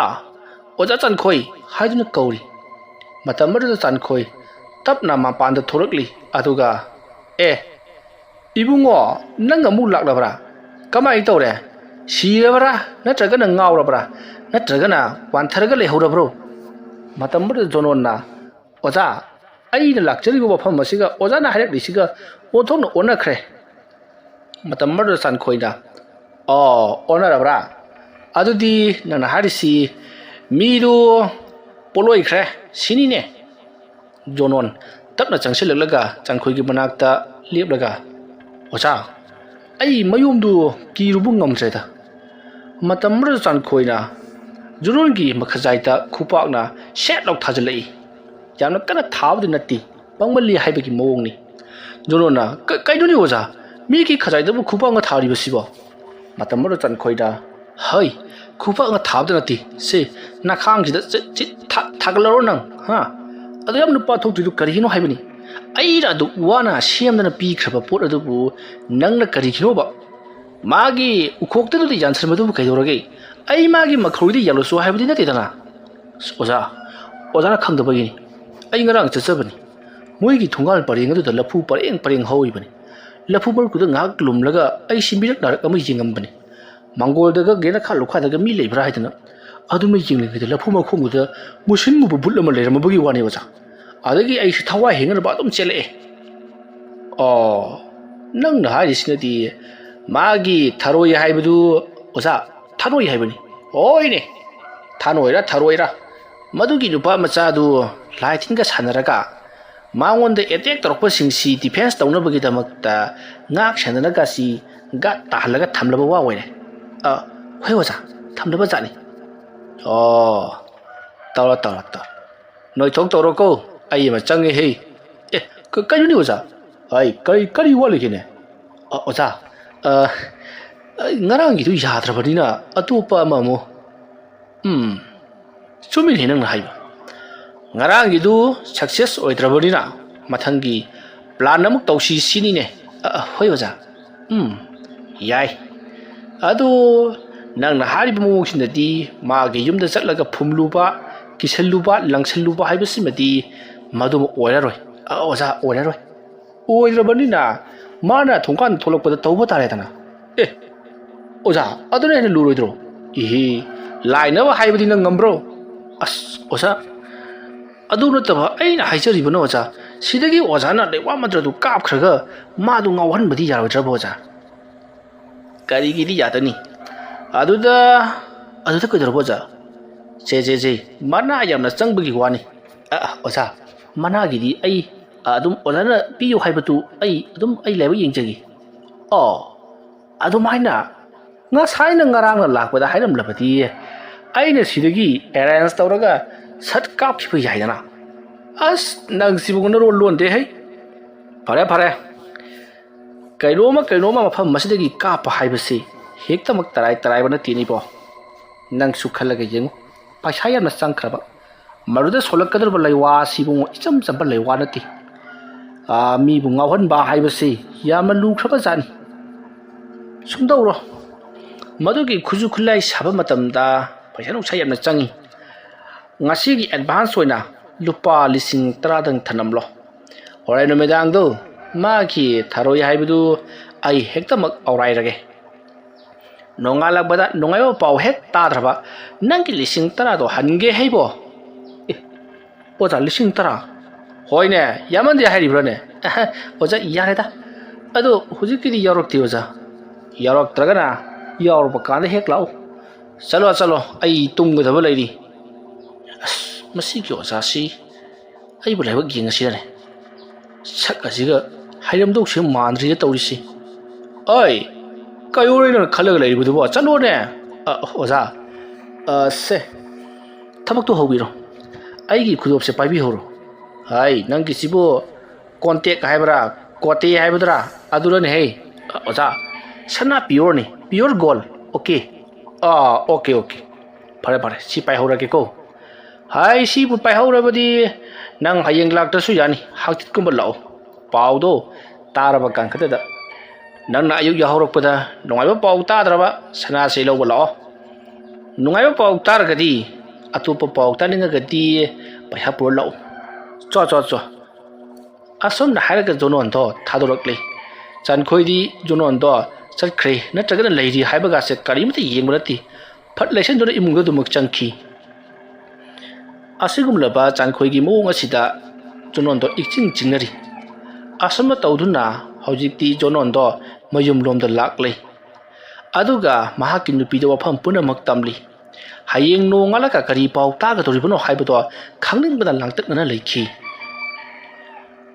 ꯑꯣꯖꯥ ꯆꯥꯟꯈꯣꯏ" ꯍꯥꯏꯗꯨꯅ ꯀꯧꯔꯤ꯫ ꯃꯇꯝ ꯑꯗꯨꯗ ꯆꯥꯟꯈꯣꯏ ꯇꯞꯅ ꯃꯄꯥꯟꯗ ꯊꯣꯛꯂꯛꯂꯤ꯫ ꯑꯗꯨꯒ, "ꯑꯦ, ꯏꯕꯨꯡꯉꯣ, ꯅꯪ ꯑꯃꯨꯛ ꯂꯥꯛꯂꯕ꯭ꯔꯥ? ꯀꯃꯥꯏꯅ ꯇꯧꯔꯦ? ꯁꯤꯔꯕ꯭ꯔꯥ? ꯅꯠꯇ꯭ꯔꯒꯅ ꯉꯥꯎꯔꯕ꯭ꯔꯥ? ꯅꯠꯇ꯭ꯔꯒꯅ ꯋꯥꯟꯊꯔꯒ ꯂꯩꯍꯧꯔꯕ꯭ꯔꯣ?" ꯃꯇꯝ ꯑꯗꯨꯗ ꯖꯣꯅꯣꯟꯅ, "ꯑꯣꯖꯥ, ꯑꯩꯅ ꯂꯥꯛꯆꯔꯤꯕ ꯋꯥꯐꯝ ꯑꯁꯤꯒ ꯑꯣꯖꯥꯅ ꯍꯥꯏꯔꯛꯂꯤꯁꯤꯒ ꯑꯣꯟꯊꯣꯛꯅ ꯑꯣꯟꯅꯈ꯭ꯔꯦ꯫" ꯃꯇꯝ ꯑꯃꯗ ꯆꯥꯟꯈꯣꯏꯅ, "ꯑꯣ, ꯑꯣꯟꯅꯔꯕ꯭ꯔꯥ? ꯑꯗꯨꯗꯤ ꯅꯪꯅ ꯍꯥꯏꯔꯤꯁꯤ ꯃꯤꯗꯨ ꯄꯣꯠꯂꯣꯏꯈ꯭ꯔꯦ ꯁꯤꯅꯤꯅꯦ?" ꯖꯣꯅꯣꯟ ꯇꯞꯅ ꯆꯪꯁꯤꯜꯂꯛꯂꯒ ꯆꯥꯟꯈꯣꯏꯒꯤ ꯃꯅꯥꯛꯇ ꯂꯦꯞꯂꯒ, "ꯑꯣꯖꯥ, ꯑꯩ ꯃꯌꯣꯝꯗꯨ ꯀꯤꯔꯨꯕ ꯉꯝꯗ꯭ꯔꯦꯗ꯫" ꯃꯇꯝ ꯑꯃꯗ ꯆꯥꯟꯈꯣꯏꯅ ꯖꯣꯅꯣꯟꯒꯤ ꯃꯈꯖꯥꯏꯗ ꯈꯨꯄꯥꯛꯅ ꯁꯦꯠ ꯂꯥꯎ ꯊꯥꯖꯤꯜꯂꯛꯏ꯫ ꯌꯥꯝꯅ ꯀꯟꯅ ꯊꯥꯕꯗꯤ ꯅꯠꯇꯦ, ꯄꯪꯃꯜꯂꯤ ꯍꯥꯏꯕꯒꯤ ꯃꯑꯣꯡꯅꯤ꯫ ꯖꯣꯅꯣꯟꯅ, "ꯀ-, ꯀꯩꯅꯣꯅꯦ ꯑꯣꯖꯥ, ꯃꯤꯒꯤ ꯈꯖꯥꯏꯗꯕꯨ ꯈꯨꯄꯥꯛꯅ ꯊꯥꯔꯤꯕꯁꯤꯕꯣ?" ꯃꯇꯝ ꯑꯃꯗ ꯆꯥꯟꯈꯣꯏꯅ, "ꯍꯩ, ꯈꯨꯄꯥꯛꯅ ꯊꯥꯕꯗ ꯅꯠꯇꯦ, ꯁꯦ, ꯅꯈꯥꯡꯁꯤꯗ ꯆꯤ-, ꯆꯤ-, ꯊꯥ-, ꯊꯥꯒꯠꯂꯔꯣ ꯅꯪ, ꯍꯥ? ꯑꯗꯨ ꯌꯥꯝ ꯅꯨꯄꯥ ꯊꯣꯛꯇ꯭ꯔꯤꯗꯨ ꯀꯔꯤꯒꯤꯅꯣ ꯍꯥꯏꯕꯅꯤ? ꯑꯩꯅ ꯑꯗꯨꯛ ꯋꯥꯅ ꯁꯦꯝꯗꯅ ꯄꯤꯈ꯭ꯔꯕ ꯄꯣꯠ ꯑꯗꯨꯕꯨ ꯅꯪꯅ ꯀꯔꯤꯒꯤꯅꯣꯕ? ꯃꯥꯒꯤ ꯎꯈꯣꯛꯇꯨꯗꯗꯤ ꯌꯥꯟꯁꯤꯟꯕꯗꯨꯕꯨ ꯀꯩꯗꯧꯔꯒꯦ? ꯑꯩ ꯃꯥꯒꯤ ꯃꯈꯧꯔꯤꯗ ꯌꯥꯜꯂꯨꯁꯨ ꯍꯥꯏꯕꯗꯤ ꯅꯠꯇꯦꯗꯅ꯫" "ꯑꯁ, ꯑꯣꯖꯥ, ꯑꯣꯖꯥꯅ ꯈꯪꯗꯕꯒꯤꯅꯤ꯫ ꯑꯩ ꯉꯔꯥꯡ ꯆꯠꯆꯕꯅꯤ꯫ ꯃꯣꯏꯒꯤ ꯊꯣꯡꯒꯥꯜ ꯄꯔꯦꯡ ꯑꯗꯨꯗ ꯂꯐꯨ ꯄꯔꯦꯡ ꯄꯔꯦꯡ ꯍꯧꯔꯤꯕꯅꯤ꯫ ꯂꯐꯨ ꯃꯔꯛꯇꯨꯗ ꯉꯥꯏꯍꯥꯛ ꯂꯨꯝꯂꯒ ꯑꯩꯁꯤ ꯃꯤꯔꯛ ꯅꯥꯔꯛ ꯑꯃ ꯌꯦꯡꯉꯝꯕꯅꯤ꯫ ꯃꯥꯡꯒꯣꯜꯗꯒ ꯒꯦꯅꯈꯥ ꯂꯨꯈꯥꯗꯒ ꯃꯤ ꯂꯩꯕ꯭ꯔꯥ ꯍꯥꯏꯗꯅ ꯑꯗꯨꯃ ꯌꯦꯡꯂꯤꯉꯩꯗ ꯂꯐꯨ ꯃꯈꯣꯡꯗꯨꯗ ꯃꯨꯁꯤꯟ ꯃꯨꯕ ꯕꯨꯠ ꯑꯃ ꯂꯩꯔꯝꯃꯕꯒꯤ ꯋꯥꯅꯤ ꯑꯣꯖꯥ꯫ ꯑꯗꯒꯤ ꯑꯩꯁꯤ ꯊꯋꯥꯏ ꯍꯦꯡꯅꯅꯕ ꯑꯗꯨꯝ ꯆꯦꯜꯂꯛꯑꯦ꯫ ꯑꯣ, ꯅꯪꯅ ꯍꯥꯏꯔꯤꯁꯤꯅꯗꯤ ꯃꯥꯒꯤ ꯊꯔꯣꯏ ꯍꯥꯏꯕꯗꯨ ꯑꯣꯖꯥ, ꯊꯔꯣꯏ ꯍꯥꯏꯕꯅꯤ꯫ ꯍꯣꯏꯅꯦ, ꯊꯔꯣꯏꯔ ꯊꯔꯣꯏꯔ꯫ ꯃꯗꯨꯒꯤ ꯅꯨꯄꯥ ꯃꯆꯥꯗꯨ ꯂꯥꯏ ꯇꯤꯟꯒ ꯁꯥꯟꯅꯔꯒ ꯃꯉꯣꯟꯗ ꯑꯦꯇꯦꯛ ꯇꯧꯔꯛꯄꯁꯤꯡꯁꯤ ꯗꯤꯐꯦꯟꯁ ꯇꯧꯅꯕꯒꯤꯗꯃꯛꯇ ꯉꯥꯛ ꯁꯦꯟꯗꯅꯒꯁꯤ ꯒꯥꯠ ꯇꯥꯍꯜꯂꯒ ꯊꯝꯂꯕ ꯋꯥ ꯑꯣꯏꯔꯦ꯫ ꯑ, ꯍꯣꯏ ꯑꯣꯖꯥ, ꯊꯝꯂꯕ ꯖꯥꯠꯅꯤ꯫ ꯑꯣ, ꯇꯧꯔꯣ, ꯇꯧꯔꯣ, ꯇꯧꯔꯣ꯫ ꯅꯣꯏ ꯊꯣꯛ ꯇꯧꯔꯣꯀꯣ, ꯑꯩ ꯑꯃ ꯆꯪꯉꯦ ꯍꯦ꯫ ꯑꯦ, ꯀ-, ꯀꯩꯅꯣꯅꯦ ꯑꯣꯖꯥ? ꯑꯩ ꯀꯔꯤ, ꯀꯔꯤ ꯋꯥꯠꯂꯤꯒꯦꯅꯦ? ꯑ, ꯑꯣꯖꯥ, ꯑ, ꯑꯩ ꯉꯔꯥꯡꯒꯤꯗꯨ ꯌꯥꯗ꯭ꯔꯕꯅꯤꯅ ꯑꯇꯣꯞꯄ ꯑꯃ ꯑꯃꯨꯛ꯫ ꯎꯝ, ꯆꯨꯝꯃꯤꯅꯦ ꯅꯪꯅ ꯍꯥꯏꯕ꯫ ꯉꯔꯥꯡꯒꯤꯗꯨ ꯁꯛꯁꯦꯁ ꯑꯣꯏꯗ꯭ꯔꯕꯅꯤꯅ ꯃꯊꯪꯒꯤ ꯄ꯭ꯂꯥꯟ ꯑꯃꯨꯛ ꯇꯧꯁꯤ ꯁꯤꯅꯤꯅꯦ꯫ ꯑ, ꯑ, ꯍꯣꯏ ꯑꯣꯖꯥ꯫ ꯎꯝ, ꯌꯥꯏ꯫ ꯑꯗꯨ ꯅꯪꯅ ꯍꯥꯏꯔꯤꯕ ꯃꯑꯣꯡꯁꯤꯗꯗꯤ ꯃꯥꯒꯤ ꯌꯨꯝꯗ ꯆꯠꯂꯒ ꯐꯨꯝꯂꯨꯕ, ꯀꯤꯁꯜꯂꯨꯕ, ꯂꯪꯁꯜꯂꯨꯕ ꯍꯥꯏꯕꯁꯤꯃꯗꯤ ꯃꯗꯨꯃ ꯑꯣꯏꯔꯔꯣꯏ꯫ ꯑ, ꯑꯣꯖꯥ, ꯑꯣꯏꯔꯔꯣꯏ꯫ ꯑꯣꯏꯗ꯭ꯔꯕꯅꯤꯅ ꯃꯥꯅ ꯊꯣꯡꯀꯥꯟ ꯊꯣꯛꯂꯛꯄꯗ ꯇꯧꯕ ꯇꯥꯔꯦꯗꯅ꯫ ꯑꯦ, ꯑꯣꯖꯥ, ꯑꯗꯨꯅ ꯍꯦꯟꯅ ꯂꯨꯔꯣꯏꯗ꯭ꯔꯣ? ꯏꯍꯤ, ꯂꯥꯏꯅꯕ ꯍꯥꯏꯕꯗꯤ ꯅꯪ ꯉꯝꯕ꯭ꯔꯣ? ꯑꯁ, ꯑꯣꯖꯥ, ꯑꯗꯨ ꯅꯠꯇꯕ ꯑꯩꯅ ꯍꯥꯏꯖꯔꯤꯕꯅ, ꯑꯣꯖꯥ, ꯁꯤꯗꯒꯤ ꯑꯣꯖꯥꯅ ꯂꯩꯋꯥ ꯃꯟꯇ꯭ꯔꯗꯨ ꯀꯥꯞꯈ꯭ꯔꯒ ꯃꯥꯗꯨ ꯉꯥꯎꯍꯟꯕꯗꯤ ꯌꯥꯔꯣꯏꯗ꯭ꯔꯕ, ꯑꯣꯖꯥ? ꯀꯔꯤꯒꯤꯗꯤ ꯌꯥꯗꯅꯤ? ꯑꯗꯨꯗ, ꯑꯗꯨꯗ ꯀꯩꯗꯧꯔꯕ, ꯑꯣꯖꯥ? ꯁꯦ, ꯁꯦ, ꯁꯦ, ꯃꯅꯥ ꯌꯥꯝꯅ ꯆꯪꯕꯒꯤ ꯋꯥꯅꯤ꯫ ꯑ, ꯑ, ꯑꯣꯖꯥ, ꯃꯅꯥꯒꯤꯗꯤ ꯑꯩ, ꯑ, ꯑꯗꯨꯝ ꯑꯣꯖꯥꯅ ꯄꯤꯌꯨ ꯍꯥꯏꯕꯗꯨ ꯑꯩ ꯑꯗꯨꯝ ꯑꯩ ꯂꯥꯏꯕꯛ ꯌꯦꯡꯖꯒꯦ꯫ ꯑꯣ, ꯑꯗꯨꯃꯥꯏꯅ ꯉꯁꯥꯏꯅ ꯉꯔꯥꯡꯅ ꯂꯥꯛꯄꯗ ꯍꯥꯏꯔꯝꯂꯕꯗꯤ ꯑꯩꯅ ꯁꯤꯗꯒꯤ ꯑꯦꯔꯦꯟꯖ ꯇꯧꯔꯒ ꯁꯠ ꯀꯥꯞꯈꯤꯕ ꯌꯥꯏꯗꯅ꯫ ꯑꯁ, ꯅꯪꯁꯤꯕꯨ ꯅꯔꯣꯟ ꯂꯣꯟꯗꯦ ꯍꯩ꯫ ꯐꯔꯦ, ꯐꯔꯦ꯫ ꯀꯩꯅꯣꯝꯃ ꯀꯩꯅꯣꯝꯃ ꯃꯐꯝ ꯑꯁꯤꯗꯒꯤ ꯀꯥꯞꯄ ꯍꯥꯏꯕꯁꯤ ꯍꯦꯛꯇꯃꯛ ꯇꯔꯥꯏ ꯇꯔꯥꯏꯕ ꯅꯠꯇꯦꯅꯤꯕꯣ꯫ ꯅꯪꯁꯨ ꯈꯜꯂꯒ ꯌꯦꯡꯉꯨ꯫ ꯄꯩꯁꯥ ꯌꯥꯝꯅ ꯆꯪꯈ꯭ꯔꯕ꯫ ꯃꯗꯨꯗ ꯁꯣꯜꯂꯛꯀꯗꯧꯔꯤꯕ ꯂꯩꯋꯥ ꯑꯁꯤꯕꯨ ꯏꯆꯝ ꯆꯝꯕ ꯂꯩꯋꯥ ꯅꯠꯇꯦ꯫ ꯑꯥ, ꯃꯤꯕꯨ ꯉꯥꯎꯍꯟꯕ ꯍꯥꯏꯕꯁꯤ ꯌꯥꯝꯅ ꯂꯨꯈ꯭ꯔꯕ ꯖꯥꯠꯅꯤ꯫ ꯁꯨꯝ ꯇꯧꯔꯣ꯫ ꯃꯗꯨꯒꯤ ꯈꯨꯠꯁꯨ ꯈꯨꯠꯂꯥꯏ ꯁꯥꯕ ꯃꯇꯝꯗ ꯄꯩꯁꯥ ꯅꯨꯡꯁꯥ ꯌꯥꯝꯅ ꯆꯪꯉꯤ꯫ ꯉꯁꯤꯒꯤ ꯑꯦꯗꯚꯥꯟꯁ ꯑꯣꯏꯅ ꯂꯨꯄꯥ ꯂꯤꯁꯤꯡ ꯇꯔꯥꯗꯪ ꯊꯅꯝꯂꯣ꯫ ꯍꯣꯔꯦꯟ ꯅꯨꯃꯤꯗꯥꯡꯗꯨ ꯃꯥꯒꯤ ꯊꯔꯣꯏ ꯍꯥꯏꯕꯗꯨ ꯑꯩ ꯍꯦꯛꯇꯃꯛ ꯑꯧꯔꯥꯏꯔꯒꯦ꯫ ꯅꯣꯡꯉꯥꯜꯂꯛꯄꯗ ꯅꯨꯡꯉꯥꯏꯕ ꯄꯥꯎ ꯍꯦꯛ ꯇꯥꯗ꯭ꯔꯕ, ꯅꯪꯒꯤ ꯂꯤꯁꯤꯡ ꯇꯔꯥꯗꯣ ꯍꯟꯒꯦ ꯍꯥꯏꯕꯣ? ꯑꯦ, ꯑꯣꯖꯥ, ꯂꯤꯁꯤꯡ ꯇꯔꯥ? ꯍꯣꯏꯅꯦ, ꯌꯥꯝꯃꯟꯗꯦ ꯍꯥꯏꯔꯤꯕ꯭ꯔꯥꯅꯦ? ꯑꯍ, ꯑꯣꯖꯥ, ꯌꯥꯔꯦꯗ꯫ ꯑꯗꯣ ꯍꯧꯖꯤꯛꯀꯤꯗꯤ ꯌꯥꯎꯔꯛꯇꯦ, ꯑꯣꯖꯥ꯫ ꯌꯥꯎꯔꯛꯇ꯭ꯔꯒꯅ ꯌꯥꯎꯔꯛꯄ ꯀꯥꯟꯗ ꯍꯦꯛ ꯂꯥꯛꯎ꯫ ꯆꯠꯂꯣ, ꯆꯠꯂꯣ, ꯑꯩ ꯇꯨꯝꯒꯗꯕ ꯂꯩꯔꯤ꯫ ꯑꯁ, ꯃꯁꯤꯒꯤ ꯑꯣꯖꯥꯁꯤ ꯑꯩꯕꯨ ꯂꯥꯏꯕꯛ ꯌꯦꯡꯉꯁꯤꯔꯅꯦ꯫ ꯁꯛ ꯑꯁꯤꯒ ꯍꯩꯔꯝꯗꯧꯁꯦ ꯃꯥꯟꯗ꯭ꯔꯤꯗ ꯇꯧꯔꯤꯁꯤ꯫ ꯑꯣꯏ, ꯀꯩꯗꯧꯔꯦ ꯅꯪꯅ ꯈꯜꯂꯒ ꯂꯩꯔꯤꯕꯗꯨꯕꯣ? ꯆꯠꯂꯣꯅꯦ꯫ ꯑ, ꯑꯣꯖꯥ, ꯑ, ꯁꯦ, ꯊꯕꯛꯇꯣ ꯍꯧꯕꯤꯔꯣ꯫ ꯑꯩꯒꯤ ꯈꯨꯗꯣꯞꯁꯦ ꯄꯥꯏꯕꯤꯍꯧꯔꯣ꯫ ꯍꯥꯏ, ꯅꯪꯒꯤꯁꯤꯕꯨ ꯀꯣꯟꯇꯦꯛ ꯍꯥꯏꯕ꯭ꯔꯥ, ꯀꯣꯇꯦ ꯍꯥꯏꯕꯗꯨꯔꯥ? ꯑꯗꯨꯔꯅꯦꯍꯦ꯫ ꯑ, ꯑꯣꯖꯥ, ꯁꯅꯥ pure ꯅꯤ, pure gold꯫ ꯑꯣꯀꯦ꯫ ꯑꯥ, ꯑꯣꯀꯦ, ꯑꯣꯀꯦ꯫ ꯐꯔꯦ, ꯐꯔꯦ, ꯁꯤ ꯄꯥꯏꯍꯧꯔꯒꯦꯀꯣ꯫ ꯍꯥꯏ, ꯁꯤꯕꯨ ꯄꯥꯏꯍꯧꯔꯕꯗꯤ ꯅꯪ ꯍꯌꯦꯡ ꯂꯥꯛꯇ꯭ꯔꯁꯨ ꯌꯥꯅꯤ, ꯍꯥꯡꯆꯤꯠꯀꯨꯝꯕ ꯂꯥꯛꯑꯣ꯫ ꯄꯥꯎꯗꯣ ꯇꯥꯔꯕ ꯀꯥꯟꯈꯠꯇꯗ ꯅꯪꯅ ꯑꯌꯨꯛ ꯌꯥꯍꯧꯔꯛꯄꯗ ꯅꯨꯡꯉꯥꯏꯕ ꯄꯥꯎ ꯇꯥꯗ꯭ꯔꯕ, ꯁꯅꯥꯁꯦ ꯂꯧꯕ ꯂꯥꯛꯑꯣ꯫ ꯅꯨꯡꯉꯥꯏꯕ ꯄꯥꯎ ꯇꯥꯔꯒꯗꯤ ꯑꯇꯣꯞꯄ ꯄꯥꯎ ꯇꯥꯅꯤꯡꯉꯒꯗꯤ ꯄꯩꯁꯥ ꯄꯨꯔ ꯂꯥꯛꯑꯣ꯫ ꯆꯣ, ꯆꯣ, ꯆꯣ꯫ ꯑꯁꯨꯝꯅ ꯍꯥꯏꯔꯒ ꯖꯣꯅꯣꯟꯗꯣ ꯊꯥꯗꯣꯔꯛꯂꯦ꯫ ꯆꯥꯟꯈꯣꯏꯗꯤ ꯖꯣꯅꯣꯟꯗꯣ ꯆꯠꯈ꯭ꯔꯦ ꯅꯠꯇ꯭ꯔꯒꯅ ꯂꯩꯔꯤ ꯍꯥꯏꯕꯒꯥꯁꯦ ꯀꯔꯤꯃꯠꯇ ꯌꯦꯡꯕ ꯅꯠꯇꯦ꯫ ꯐꯠ ꯂꯩꯁꯟꯗꯨꯅ ꯏꯃꯨꯡꯗ ꯑꯗꯨꯃꯛ ꯆꯪꯈꯤ꯫ ꯑꯁꯤꯒꯨꯝꯂꯕ ꯆꯥꯟꯈꯣꯏꯒꯤ ꯃꯑꯣꯡ ꯑꯁꯤꯗ ꯖꯣꯅꯣꯟꯗꯣ ꯏꯛꯆꯤꯡ ꯆꯤꯡꯅꯔꯤ꯫ ꯑꯁꯨꯝꯅ ꯇꯧꯗꯨꯅ ꯍꯧꯖꯤꯛꯇꯤ ꯖꯣꯅꯣꯟꯗꯣ ꯃꯌꯨꯝꯂꯣꯝꯗ ꯂꯥꯛꯂꯦ꯫ ꯑꯗꯨꯒ ꯃꯍꯥꯛꯀꯤ ꯅꯨꯄꯤꯗ ꯋꯥꯐꯝ ꯄꯨꯝꯅꯃꯛ ꯇꯝꯂꯤ꯫ ꯍꯌꯦꯡ ꯅꯣꯡꯉꯥꯜꯂꯒ ꯀꯔꯤ ꯄꯥꯎ ꯇꯥꯒꯗꯧꯔꯤꯕꯅꯣ ꯍꯥꯏꯕꯗꯣ ꯈꯪꯅꯤꯡꯕꯅ ꯂꯥꯡꯇꯛꯅꯅ ꯂꯩꯈꯤ꯫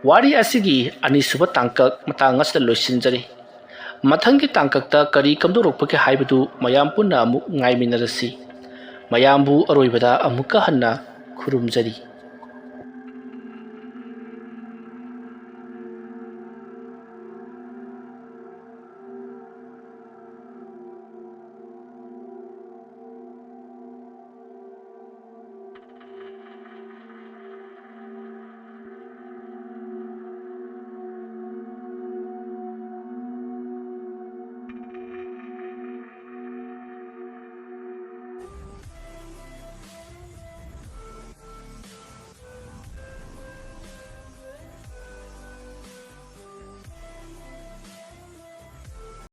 ꯋꯥꯔꯤ ꯑꯁꯤꯒꯤ ꯑꯅꯤꯁꯨꯕ ꯇꯥꯡꯀꯛ ꯃꯇꯥꯡ ꯑꯁꯤꯗ ꯂꯣꯏꯁꯤꯟꯖꯔꯤ꯫ ꯃꯊꯪꯒꯤ ꯇꯥꯡꯀꯛꯇ ꯀꯔꯤ ꯀꯝꯗꯧꯔꯛꯄꯒꯦ ꯍꯥꯏꯕꯗꯨ ꯃꯌꯥꯝ ꯄꯨꯟꯅ ꯑꯃꯨꯛ ꯉꯥꯏꯃꯤꯟꯅꯔꯁꯤ꯫ ꯃꯌꯥꯝꯕꯨ ꯑꯔꯣꯏꯕꯗ ꯑꯃꯨꯛꯀ ꯍꯟꯅ ꯈꯨꯔꯨꯝꯖꯔꯤ꯫